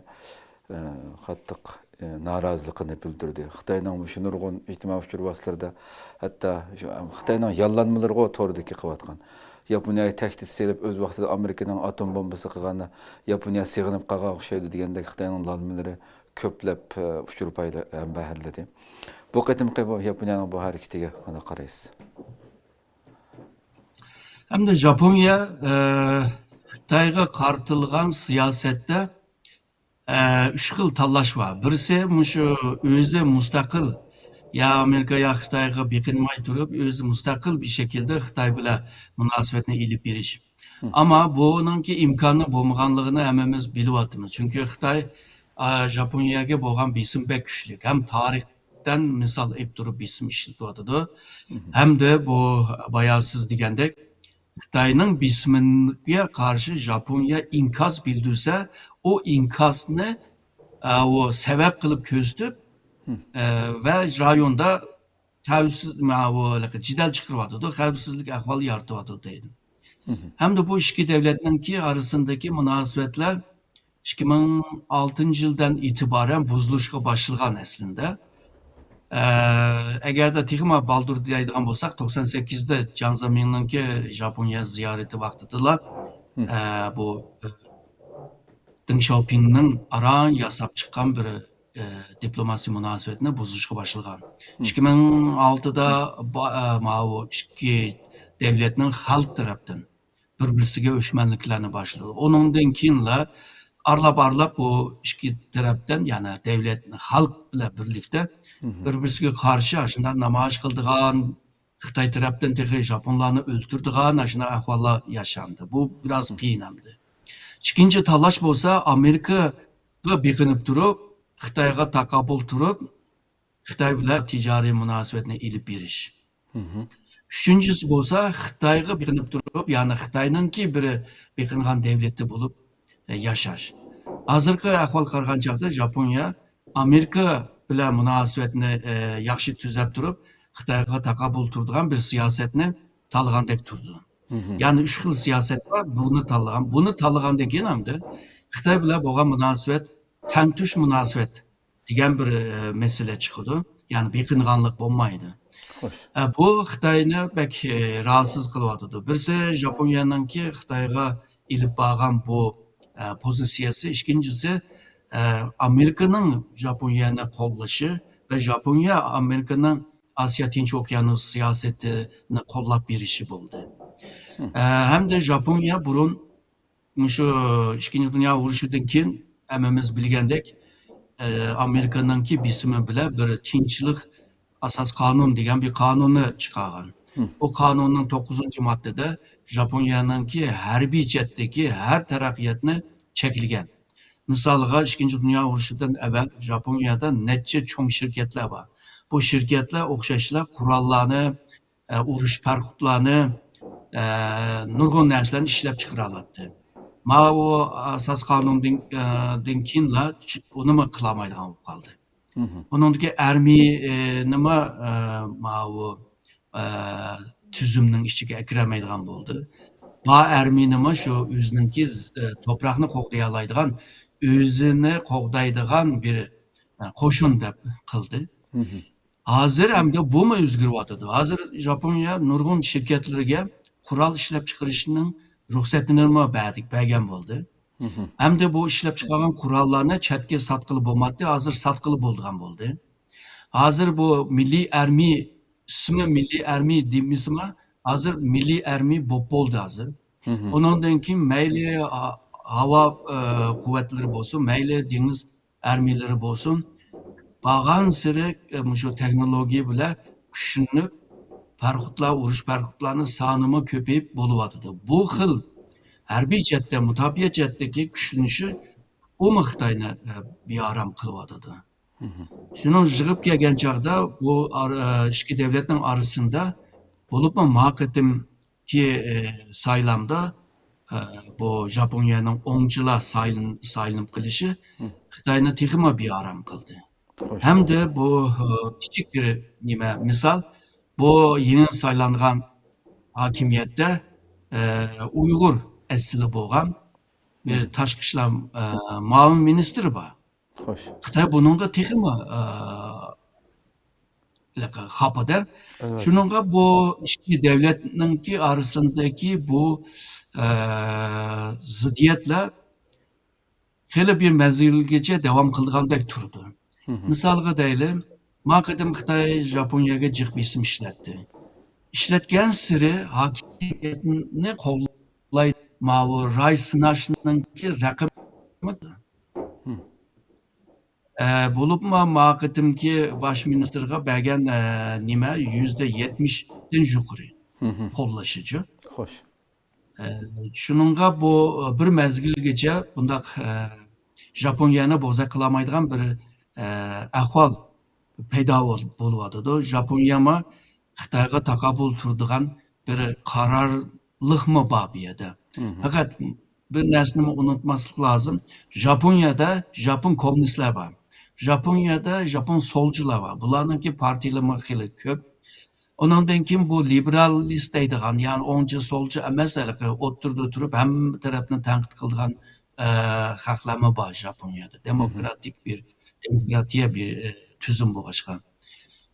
ئە، قاتتىق ئى، نارازىلىقىنى بىلدۈردى. خىتاينىڭ مۇشۇ نۇرغۇن ئىجتىمائىي ئۇچۇر ۋاسىتىلىرىدە ھەتتا شۇ، ئەم، خىتاينىڭ ياللانمىلىرىغۇ توردىكى قىلىۋاتقان. ياپونىيەگە تەھدىت سېلىپ، ئۆز ۋاقتىدا ئامېرىكىنىڭ ئاتوم بومبىسى قىلغاندا ياپونىيە سېغىنىپ قالغان ئوخشايدۇ دېگەندەك خىتاينىڭ لالمىلىرى كۆپلەپ، ئى، ئۇچۇر پايلا-، ئەم، بەھرىلىدى. بۇ قېتىمقى بۇ ياپونىيەنىڭ بۇ ھەرىكىتىگە قانداق قارايسىز؟ ھەمدە ژاپونىيە، ئە، خىتايغا قارىتىلغان سىياسەتتە، ئە، ئۈچ خىل تاللاش بار. بىرسى مۇشۇ ئۆزى مۇستەقىل، يا ئامېرىكا، يا خىتايغا بېقىنماي تۇرۇپ، ئۆزى مۇستەقىل بىر شەكىلدە خىتاي بىلەن مۇناسىۋەتنى ئېلىپ بېرىش. ئەمما بۇنىڭكى ئىمكانى بولمىغانلىقىنى ھەممىمىز بىلىۋاتىمىز. چۈنكى خىتاي، ئە، ژاپونىيەگە بولغان بېسىمى بەك كۈچلۈك ھەم تارىختىن مىسال ئېلىپ تۇرۇپ بېسىم ئىشلىتىۋاتىدۇ. ھەمدە بۇ بايا سىز دېگەندەك، خىتاينىڭ بېسىمىگە قارشى ژاپونىيە ئىنكاس بىلدۈرسە، ئۇ ئىنكاسنى، ئە، ئۇ سەۋەب قىلىپ كۆرسىتىپ، ئە، ۋە رايوندا خەۋپسىز، ماۋۇ، جېدەل چىقىرىۋاتىدۇ، خەۋپسىزلىك ئەھۋالى يارىتىۋاتىدۇ دەيدۇ. ھەمدە بۇ ئىككى دۆلەتنىڭكى ئارىسىندىكى مۇناسىۋەتلەر ئىككى مىڭ ئالتىنچى يىلدىن ئېتىبارەن بۇزۇلۇشقا باشلىغان ئەسلىندە. ئە، ئەگەردە تېخىمۇ بالدۇر دەيدىغان بولساق، توقسان سەككىزدە جياڭ زېمىننىڭكى ژاپونىيە زىيارىتى ۋاقتىدىلا، ئە، بۇ، ئە، دېڭ شياۋپىڭنىڭ ئاران ياساپ چىققان بىر، ئە، دىپلوماسىي مۇناسىۋەتنى بۇزۇشقا باشلىغان. ئىككى مىڭ ئالتىدا با-، ئە، ماۋۇ ئىككى دۆلەتنىڭ خەلق تەرەپتىن بىر-بىرسىگە ئۆچمەنلىكلەرنى باشلىدى. ئۇنىڭدىن كېيىنلا ئارىلاپ-ئارىلاپ بۇ ئىككى تەرەپتىن، يەنى دۆلەت، خەلق بىلەن بىرلىكتە بىر-بىرسىگە قارشى ئاشۇنداق نامايىش قىلىدىغان، خىتاي تەرەپتىن تېخى ژاپونلارنى ئۆلتۈرىدىغان ئاشۇنداق ئەھۋاللار ياشاندى. بۇ بىراز قىيىن ئەمدى. ئىككىنچى تاللاش بولسا ئامېرىكىغا بېقىنىپ تۇرۇپ، خىتايغا تاقابىل تۇرۇپ، خىتاي بىلەن تىجارىي مۇناسىۋەتنى ئېلىپ بېرىش. ئۈچىنچىسى بولسا خىتايغا بېقىنىپ تۇرۇپ، يەنى خىتاينىڭكى بىر بېقىنغان دۆلىتى بولۇپ، ئە، ياشاش. ھازىرقى ئەھۋالغا قارىغان چاغدا ژاپونىيە ئامېرىكا بىلەن مۇناسىۋەتنى، ئە، ياخشى تۈزەپ تۇرۇپ، خىتايغا تاقابىل تۇرىدىغان بىر سىياسەتنى تاللىغاندەك تۇرىدۇ. يەنى ئۈچ خىل سىياسەت بار، بۇنى تاللىغان. بۇنى تاللىغاندىن كېيىن ئەمدى خىتاي بىلەن بولغان مۇناسىۋەت تەڭتۇش مۇناسىۋەت دېگەن بىر، ئە، مەسىلە چىقىدۇ. يەنى بېقىنغانلىق بولمايدۇ. خوش. ئە، بۇ خىتاينى بەك، ئە، راھەتسىز قىلىۋاتىدۇ. بىرسى ژاپونىيەنىڭكى خىتايغا ئېلىپ بارغان بۇ، ئە، پوزىتسىيەسى، ئىككىنچىسى، ئە، ئامېرىكىنىڭ ژاپونىيەنى قوللىشى ۋە ژاپونىيە ئامېرىكىنىڭ ئاسىيا تىنچ ئوكيانۇس سىياسىتىنى قوللاپ بېرىشى بولدى. ئە، ھەمدە ژاپونىيە بۇرۇن مۇشۇ ئىككىنچى دۇنيا ئۇرۇشىدىن كېيىن ھەممىمىز بىلگەندەك، ئە، ئامېرىكىنىڭكى بېسىمى بىلەن بىر تىنچلىق ئاساس قانۇن دېگەن بىر قانۇننى چىقارغان. بۇ قانۇننىڭ توققۇزىنچى ماددىدا ژاپونىيەنىڭكى ھەربىي جەھەتتىكى ھەر تەرەققىياتنى چەكلىگەن. مىسالىغا، ئىككىنچى دۇنيا ئۇرۇشىدىن ئەۋۋەل ژاپونىيەدە نەچچە چوڭ شىركەتلەر بار. بۇ شىركەتلەر ئوخشاشلا قوراللارنى، ئە، ئۇرۇش پاراخوتلارنى، ئە، نۇرغۇن نەرسىلەرنى ئىشلەپ چىقىرالاتتى. ماۋۇ ئاساس قانۇندىن، ئە، دىن كېيىنلا ئۇنىمۇ قىلالمايدىغان بولۇپ قالدى. ئۇنىڭدىكى ئارمىيىنىمۇ، ئە، ماۋۇ، ئە، تۈزۈمنىڭ ئىچىگە ئەكىرەلمەيدىغان بولدى. بار ئارمىيىنىمۇ شۇ ئۆزىنىڭكى، ئە، توپراقنى قوغدىيالايدىغان، ئۆزىنى قوغدايدىغان بىر، ئە، قوشۇن دەپ قىلدى. ھازىر ئەمدى بۇمۇ ئۆزگىرىۋاتىدۇ. ھازىر ژاپونىيە نۇرغۇن شىركەتلىرىگە قورال ئىشلەپچىقىرىشنىڭ رۇخسەتىنىمۇ بەردى، بەرگەن بولدى. ئەمدى بۇ ئىشلەپچىقارغان قوراللارنى چەتكە ساتقىلى بولمايتتى، ھازىر ساتقىلى بولىدىغان بولدى. ھازىر بۇ مىللىي ئارمىيە، ئىسمى مىللىي ئارمىيە دېمىسىمۇ، ھازىر مىللىي ئارمىيە بولۇپ بولدى ھازىر. ئۇنىڭدىن كېيىن مەيلى ھا-، ھاۋا، ئە، قۇۋۋەتلىرى بولسۇن، مەيلى دېڭىز ئارمىيىلىرى بولسۇن، بارغانسېرى، ئە، مۇشۇ تېخنولوگىيە بىلەن كۈچلىنىپ، پاراخوتلار، ئۇرۇش پاراخوتلارنىڭ سانىمۇ كۆپىيىپ بولۇۋاتىدۇ. بۇ خىل ھەربىي جەھەتتە، مۇداپىئە جەھەتتىكى كۈچلىنىشى ئۇمۇ خىتاينى، ئە، بىئارام قىلىۋاتىدۇ. شۇنىڭ يىغىپ كەلگەن چاغدا بۇ ئار-، ئە، ئىككى دۆلەتنىڭ ئارىسىندا بولۇپمۇ ما قېتىم كى، ئى، سايلامدا، ئى، بۇ ژاپونىيەنىڭ ئوڭچىلار سايلىن-، سايلىنىپ قېلىشى خىتاينى تېخىمۇ بىئارام قىلدى. خوش. ھەمدە بۇ، ئى، كىچىك بىر نېمە مىسال، بۇ يېڭى سايلانغان ھاكىمىيەتتە، ئى، ئۇيغۇر ئەسلى بولغان بىر تاشقى ئىشلار، ئى، مۇئاۋىن مىنىستىرى بار. خوش. خىتاي بۇنىڭغا تېخىمۇ، ئە، خاپىدە. ئەلۋەتتە. شۇنىڭغا بۇ ئىككى دۆلەتنىڭكى ئارىسىندىكى بۇ، ئە، زىددىيەتلەر خېلى بىر مەزگىلگىچە داۋام قىلىدىغاندەك تۇرىدۇ. مىسالغا دەيلى، ما قېتىم خىتاي ژاپونىيەگە جىق بېسىم ئىشلەتتى. ئىشلەتكەن سېرى ھاكىمىيەتنى قوللايدۇ. ماۋۇ راي سىناشنىڭكى رەقىمى. ئە، بولۇپمۇ ما قېتىمكى باش مىنىستىرغا بەرگەن، ئە، نېمە، يۈزدە يەتمىشتىن يۇقىرى قوللىشىچۇ. خوش. ئە، شۇنىڭغا بۇ بىر مەزگىلگىچە بۇنداق، ئە، ژاپونىيەنى بوزەك قىلالمايدىغان بىر، ئە، ئەھۋال پەيدا بول-، بولۇۋاتىدۇ. ژاپونىيەمۇ خىتايغا تاقابىل تۇرىدىغان بىر قارارلىقمۇ بار بۇ يەردە. پەقەت بىر نەرسىنىمۇ ئۇنتۇماسلىق لازىم. ژاپونىيەدە ژاپون كوممۇنىستلار بار. ژاپونىيەدە ژاپون سولچىلار بار. بۇلارنىڭكى پارتىيىلىرىمۇ خېلى كۆپ. ئۇنىڭدىن كېيىن بۇ لىبېرالىست دەيدىغان، يەنى ئوڭچى سولچى ئەمەس، ھېلىقى ئوتتۇرىدا تۇرۇپ ھەممە تەرەپنى تەنقىد قىلىدىغان، ئە، خەقلەرمۇ بار ژاپونىيەدە. دېموكراتىك بىر، دېموكراتىيە بىر، ئە، تۈزۈم بولغاچقا.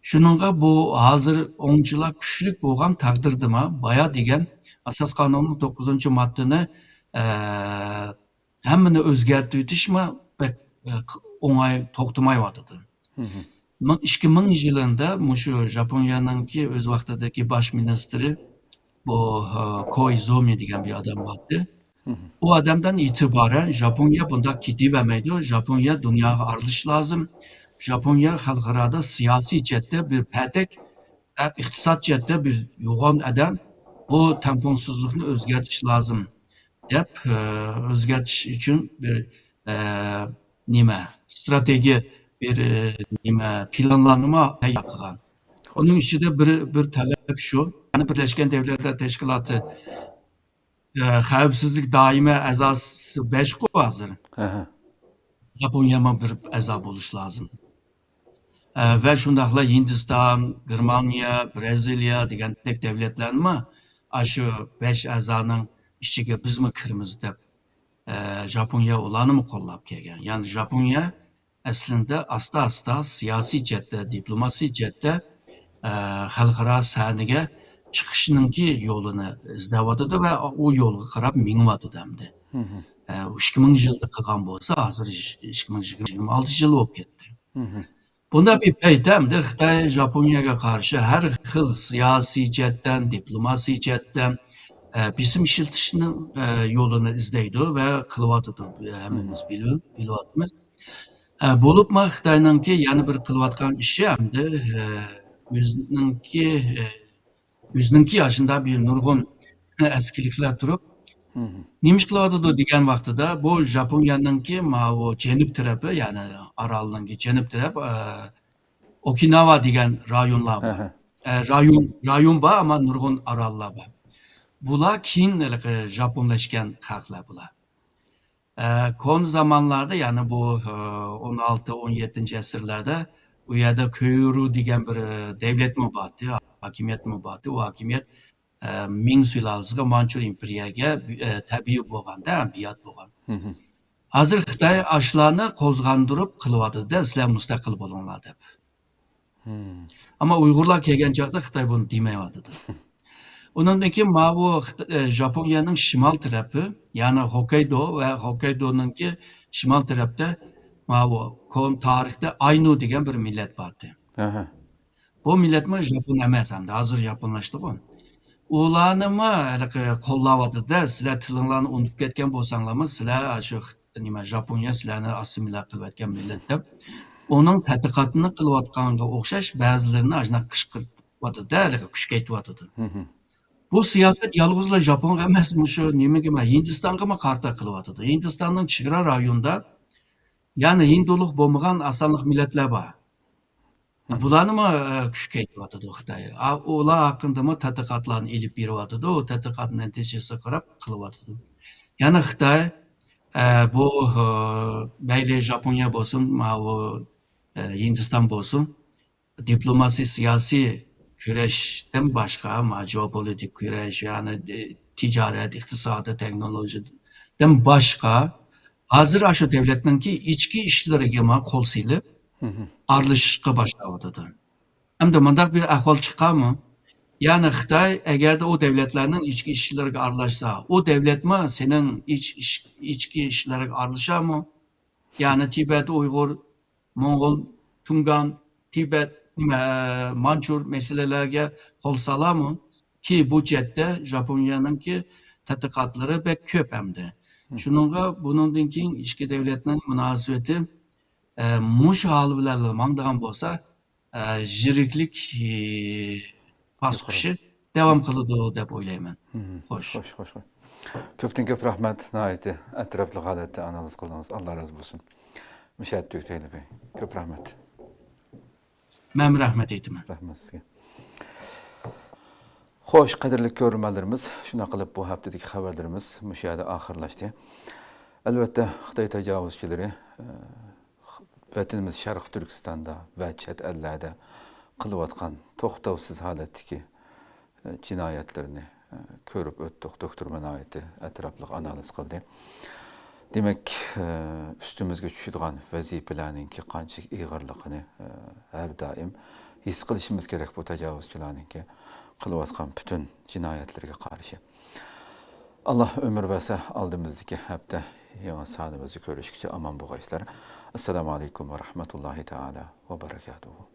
شۇنىڭغا بۇ ھازىر ئوڭچىلار كۈچلۈك بولغان تەقدىردىمۇ، بايا دېگەن ئاساس قانۇننىڭ توققۇزىنچى ماددىنى، ئە، ھەممىنى ئۆزگەرتىۋېتىشمۇ بەك، ئە، ئوڭاي توختىمايۋاتىدۇ. مىڭ، ئىككى مىڭ يىلىندا مۇشۇ ژاپونىيەنىڭكى ئۆز ۋاقتىدىكى باش مىنىستىرى بۇ، ئە، كويزومى دېگەن بىر ئادەم بارتى. ئۇ ئادەمدىن ئېتىبارەن ژاپونىيە بۇنداق كېتىۋەرمەيدۇ. ژاپونىيە دۇنياغا ئارىلىشىش لازىم. ژاپونىيە خەلقئارادا سىياسىي جەھەتتە بىر پەتەك، ئە، ئىقتىساد جەھەتتە بىر يوغان ئادەم. بۇ تەڭپۇڭسىزلىقنى ئۆزگەرتىش لازىم دەپ، ئە، ئۆزگەرتىش ئۈچۈن بىر، ئە، نېمە، ستراتېگىيە، بىر، ئە، نېمە، پىلانلارنىمۇ تەييار قىلغان. ئۇنىڭ ئىچىدە بىر، بىر تەلەپ شۇ، يەنى بىرلەشكەن دۆلەتلەر تەشكىلاتى، ئە، خەۋپسىزلىك دائىمىي ئەزاسى بەشقۇ ھازىر. ئەھە. ياپونىيەمۇ بىر ئەزا بولۇش لازىم. ئە، ۋە شۇنداقلا ھىندىستان، گېرمانىيە، برازىلىيە دېگەندەك دۆلەتلەرمۇ ئاشۇ بەش ئەزانىڭ ئىچىگە بىزمۇ كىرىمىز دەپ، ئە، ژاپونىيە ئۇلارنىمۇ قوللاپ كەلگەن. يەنى ژاپونىيە ئەسلىندە ئاستا-ئاستا سىياسىي جەھەتتە، دىپلوماسىي جەھەتتە، ئە، خەلقئارا سەھنىگە چىقىشنىڭكى يولىنى ئىزدەۋاتىدۇ ۋە ئۇ يولغا قاراپ مېڭىۋاتىدۇ ئەمدى. ئە، ئىككى مىڭ يىلدا قىلغان بولسا، ھازىر ئىككى مىڭ يىگىرمە، يىگىرمە ئالتە يىل بولۇپ كەتتى. بۇنداق بىر پەيتتە ئەمدى خىتاي ژاپونىيەگە قارشى ھەر خىل سىياسىي جەھەتتىن، دىپلوماسىي جەھەتتىن، ئە، بېسىم ئىشلىتىشنىڭ، ئە، يولىنى ئىزدەيدۇ ۋە قىلىۋاتىدۇ. ھەممىمىز بىلىۋ-، بىلىۋاتىمىز. ئە، بولۇپمۇ خىتاينىڭكى يەنە بىر قىلىۋاتقان ئىشى ئەمدى، ئە، ئۆزىنىڭكى، ئە، ئۆزىنىڭكى ئاشۇنداق بىر نۇرغۇن ئەسكىلىكلەر تۇرۇپ، نېمە ئىش قىلىۋاتىدۇ دېگەن ۋاقتىدا، بۇ ژاپونىيەنىڭكى ماۋۇ جەنۇب تەرىپى، يەنى ئارالنىڭكى جەنۇب تەرەپ، ئە، ئوكىناۋا دېگەن رايونلار بار. ئە، رايون، رايون بار، ئەمما نۇرغۇن ئاراللار بار. بۇلار كېيىن ھېلىقى ژاپونلاشكان خەقلەر بۇلار. ئە، كونا زامانلاردا، يەنى بۇ، ئە، ئون ئالتە، ئون يەتتىنچى ئەسىرلەردە ئۇ يەردە كۆيۈرۇ دېگەن بىر، ئە، دەۋلەتمۇ بارتى، ھاكىمىيەتمۇ بارتى. ئۇ ھاكىمىيەت، ئە، مىڭ سۇلالىسىگە، مانچۇ ئىمپېرىيەگە، ئە، تەبىئىي بولغاندا، بىئات بولغان. ھازىر خىتاي ئاشۇلارنى قوزغاندۇرۇپ قىلىۋاتىدۇ-دە، سىلەر مۇستەقىل بولۇڭلار دەپ. ئەمما ئۇيغۇرلار كەلگەن چاغدا خىتاي بۇنى دېمەيۋاتىدۇ. ئۇنىڭدىن كېيىن ماۋۇ خىت-، ئە، ژاپونىيەنىڭ شىمال تەرىپى، يەنى ھوككايدو ۋە ھوككايدونىڭكى شىمال تەرەپتە ماۋۇ كونا تارىختا ئاينۇ دېگەن بىر مىللەت بارتى. بۇ مىللەتمۇ ژاپون ئەمەس ئەمدى، ھازىر ژاپونلاشتىغۇ. ئۇلارنىمۇ ھېلىقى قوللاۋاتىدۇ-دە، سىلەر تىلىڭلارنى ئۇنتۇپ كەتكەن بولساڭلارمۇ، سىلەر شۇ خىت-، نېمە، ژاپونىيە سىلەرنى ئاسسىمىلياتسىيە قىلىۋەتكەن مىللەت دەپ، ئۇنىڭ تەتقىقاتىنى قىلىۋاتقانغا ئوخشاش بەزىلىرىنى ئاشۇنداق قىشقۇرتۇۋاتىدۇ-دە، ھېلىقى كۈچەيتىۋاتىدۇ. بۇ سىياسەت يالغۇزلا ژاپونغا ئەمەس، مۇشۇ نېمىگە، ھىندىستانغىمۇ قارىتا قىلىۋاتىدۇ. ھىندىستاننىڭ چېگرا رايونىدا، يەنى ھىندۇلۇق بولمىغان ئاز سانلىق مىللەتلەر بار. بۇلارنىمۇ، ئە، كۈچەيتىۋاتىدۇ خىتاي. ئا، ئۇلار ھەققىدىمۇ تەتقىقاتلارنى ئېلىپ بېرىۋاتىدۇ. ئۇ تەتقىقات نەتىجىسىگە قاراپ قىلىۋاتىدۇ. يەنى خىتاي، ئە، بۇ، ئە، مەيلى ژاپونىيە بولسۇن، ماۋۇ، ئە، ھىندىستان بولسۇن، دىپلوماسىي، سىياسىي كۈرەشتىن باشقا، ما، جېئوپولىتىك كۈرەش، يەنى، ئە، تىجارەت، ئىقتىسادىي، تېخنولوگىيەدىن باشقا، ھازىر ئاشۇ دەۋلەتنىڭكى ئىچكى ئىشلىرىغىمۇ قول سېلىپ، ئارىلىشىشقا باشلاۋاتىدۇ. ئەمدى مۇنداق بىر ئەھۋال چىقارمۇ؟ يەنى خىتاي ئەگەردە ئۇ دەۋلەتلەرنىڭ ئىچكى ئىشلىرىغا ئارىلاشسا، ئۇ دەۋلەتمۇ سېنىڭ ئىچ-، ئىچ-، ئىچكى ئىشلىرىغا ئارىلىشارمۇ؟ يەنى تىبەت ئۇيغۇر، موڭغۇل، تۇڭگان، تىبەت، نېمە، مانچۇر مەسىلىلەرگە قول سالامۇ؟ كى بۇ جەھەتتە ژاپونىيەنىڭكى تەتقىقاتلىرى بەك كۆپ ئەمدى. شۇنىڭغا بۇنىڭدىن كېيىن ئىككى دەۋلەتنىڭ مۇناسىۋىتى، ئە، مۇشۇ ھال بىلەن ماڭىدىغان بولسا، ئە، يىرىكلىك، ئى، باسقۇچى داۋام قىلىدۇ دەپ ئويلايمەن. خوش. خوش، خوش، خوش. كۆپتىن كۆپ رەھمەت، ناھايىتى ئەتراپلىق ھالەتتە ئانالىز قىلدىڭىز. ئاللا رازى بولسۇن. مۇشۇ يەردە تۈگىتەيلى بەي. كۆپ رەھمەت. مەنمۇ رەھمەت ئېيتىمەن. رەھمەت سىزگە. خوش، قەدىرلىك كۆرۈرمەنلىرىمىز، شۇنداق قىلىپ بۇ ھەپتىدىكى خەۋەرلىرىمىز مۇشۇ يەردە ئاخىرلاشتى. ئەلۋەتتە، خىتاي تاجاۋۇزچىلىرى، ئە، ۋەتىنىمىز شەرقىي تۈركىستاندا ۋە چەت ئەللەردە قىلىۋاتقان توختاۋسىز ھالەتتىكى، ئە، جىنايەتلىرىنى، ئە، كۆرۈپ ئۆتتۇق. دوكتور ناھايىتى ئەتراپلىق ئانالىز قىلدى. دېمەك، ئە، ئۈستىمىزگە چۈشىدىغان ۋەزىپىلەرنىڭكى قانچىلىك ئېغىرلىقىنى، ئە، ھەر دائىم ھېس قىلىشىمىز كېرەك بۇ تاجاۋۇزچىلارنىڭكى قىلىۋاتقان پۈتۈن جىنايەتلىرىگە قارشى. ئاللا ئۆمۈر بەرسە، ئالدىمىزدىكى ھەپتە يېڭى سانىمىزدا كۆرۈشكىچە ئامان بولغايسىلەر. ئەسسالامۇ ئەلەيكۇم ۋە رەھمەتۇللاھى تائالا ۋە بەرەكاتۇھۇ.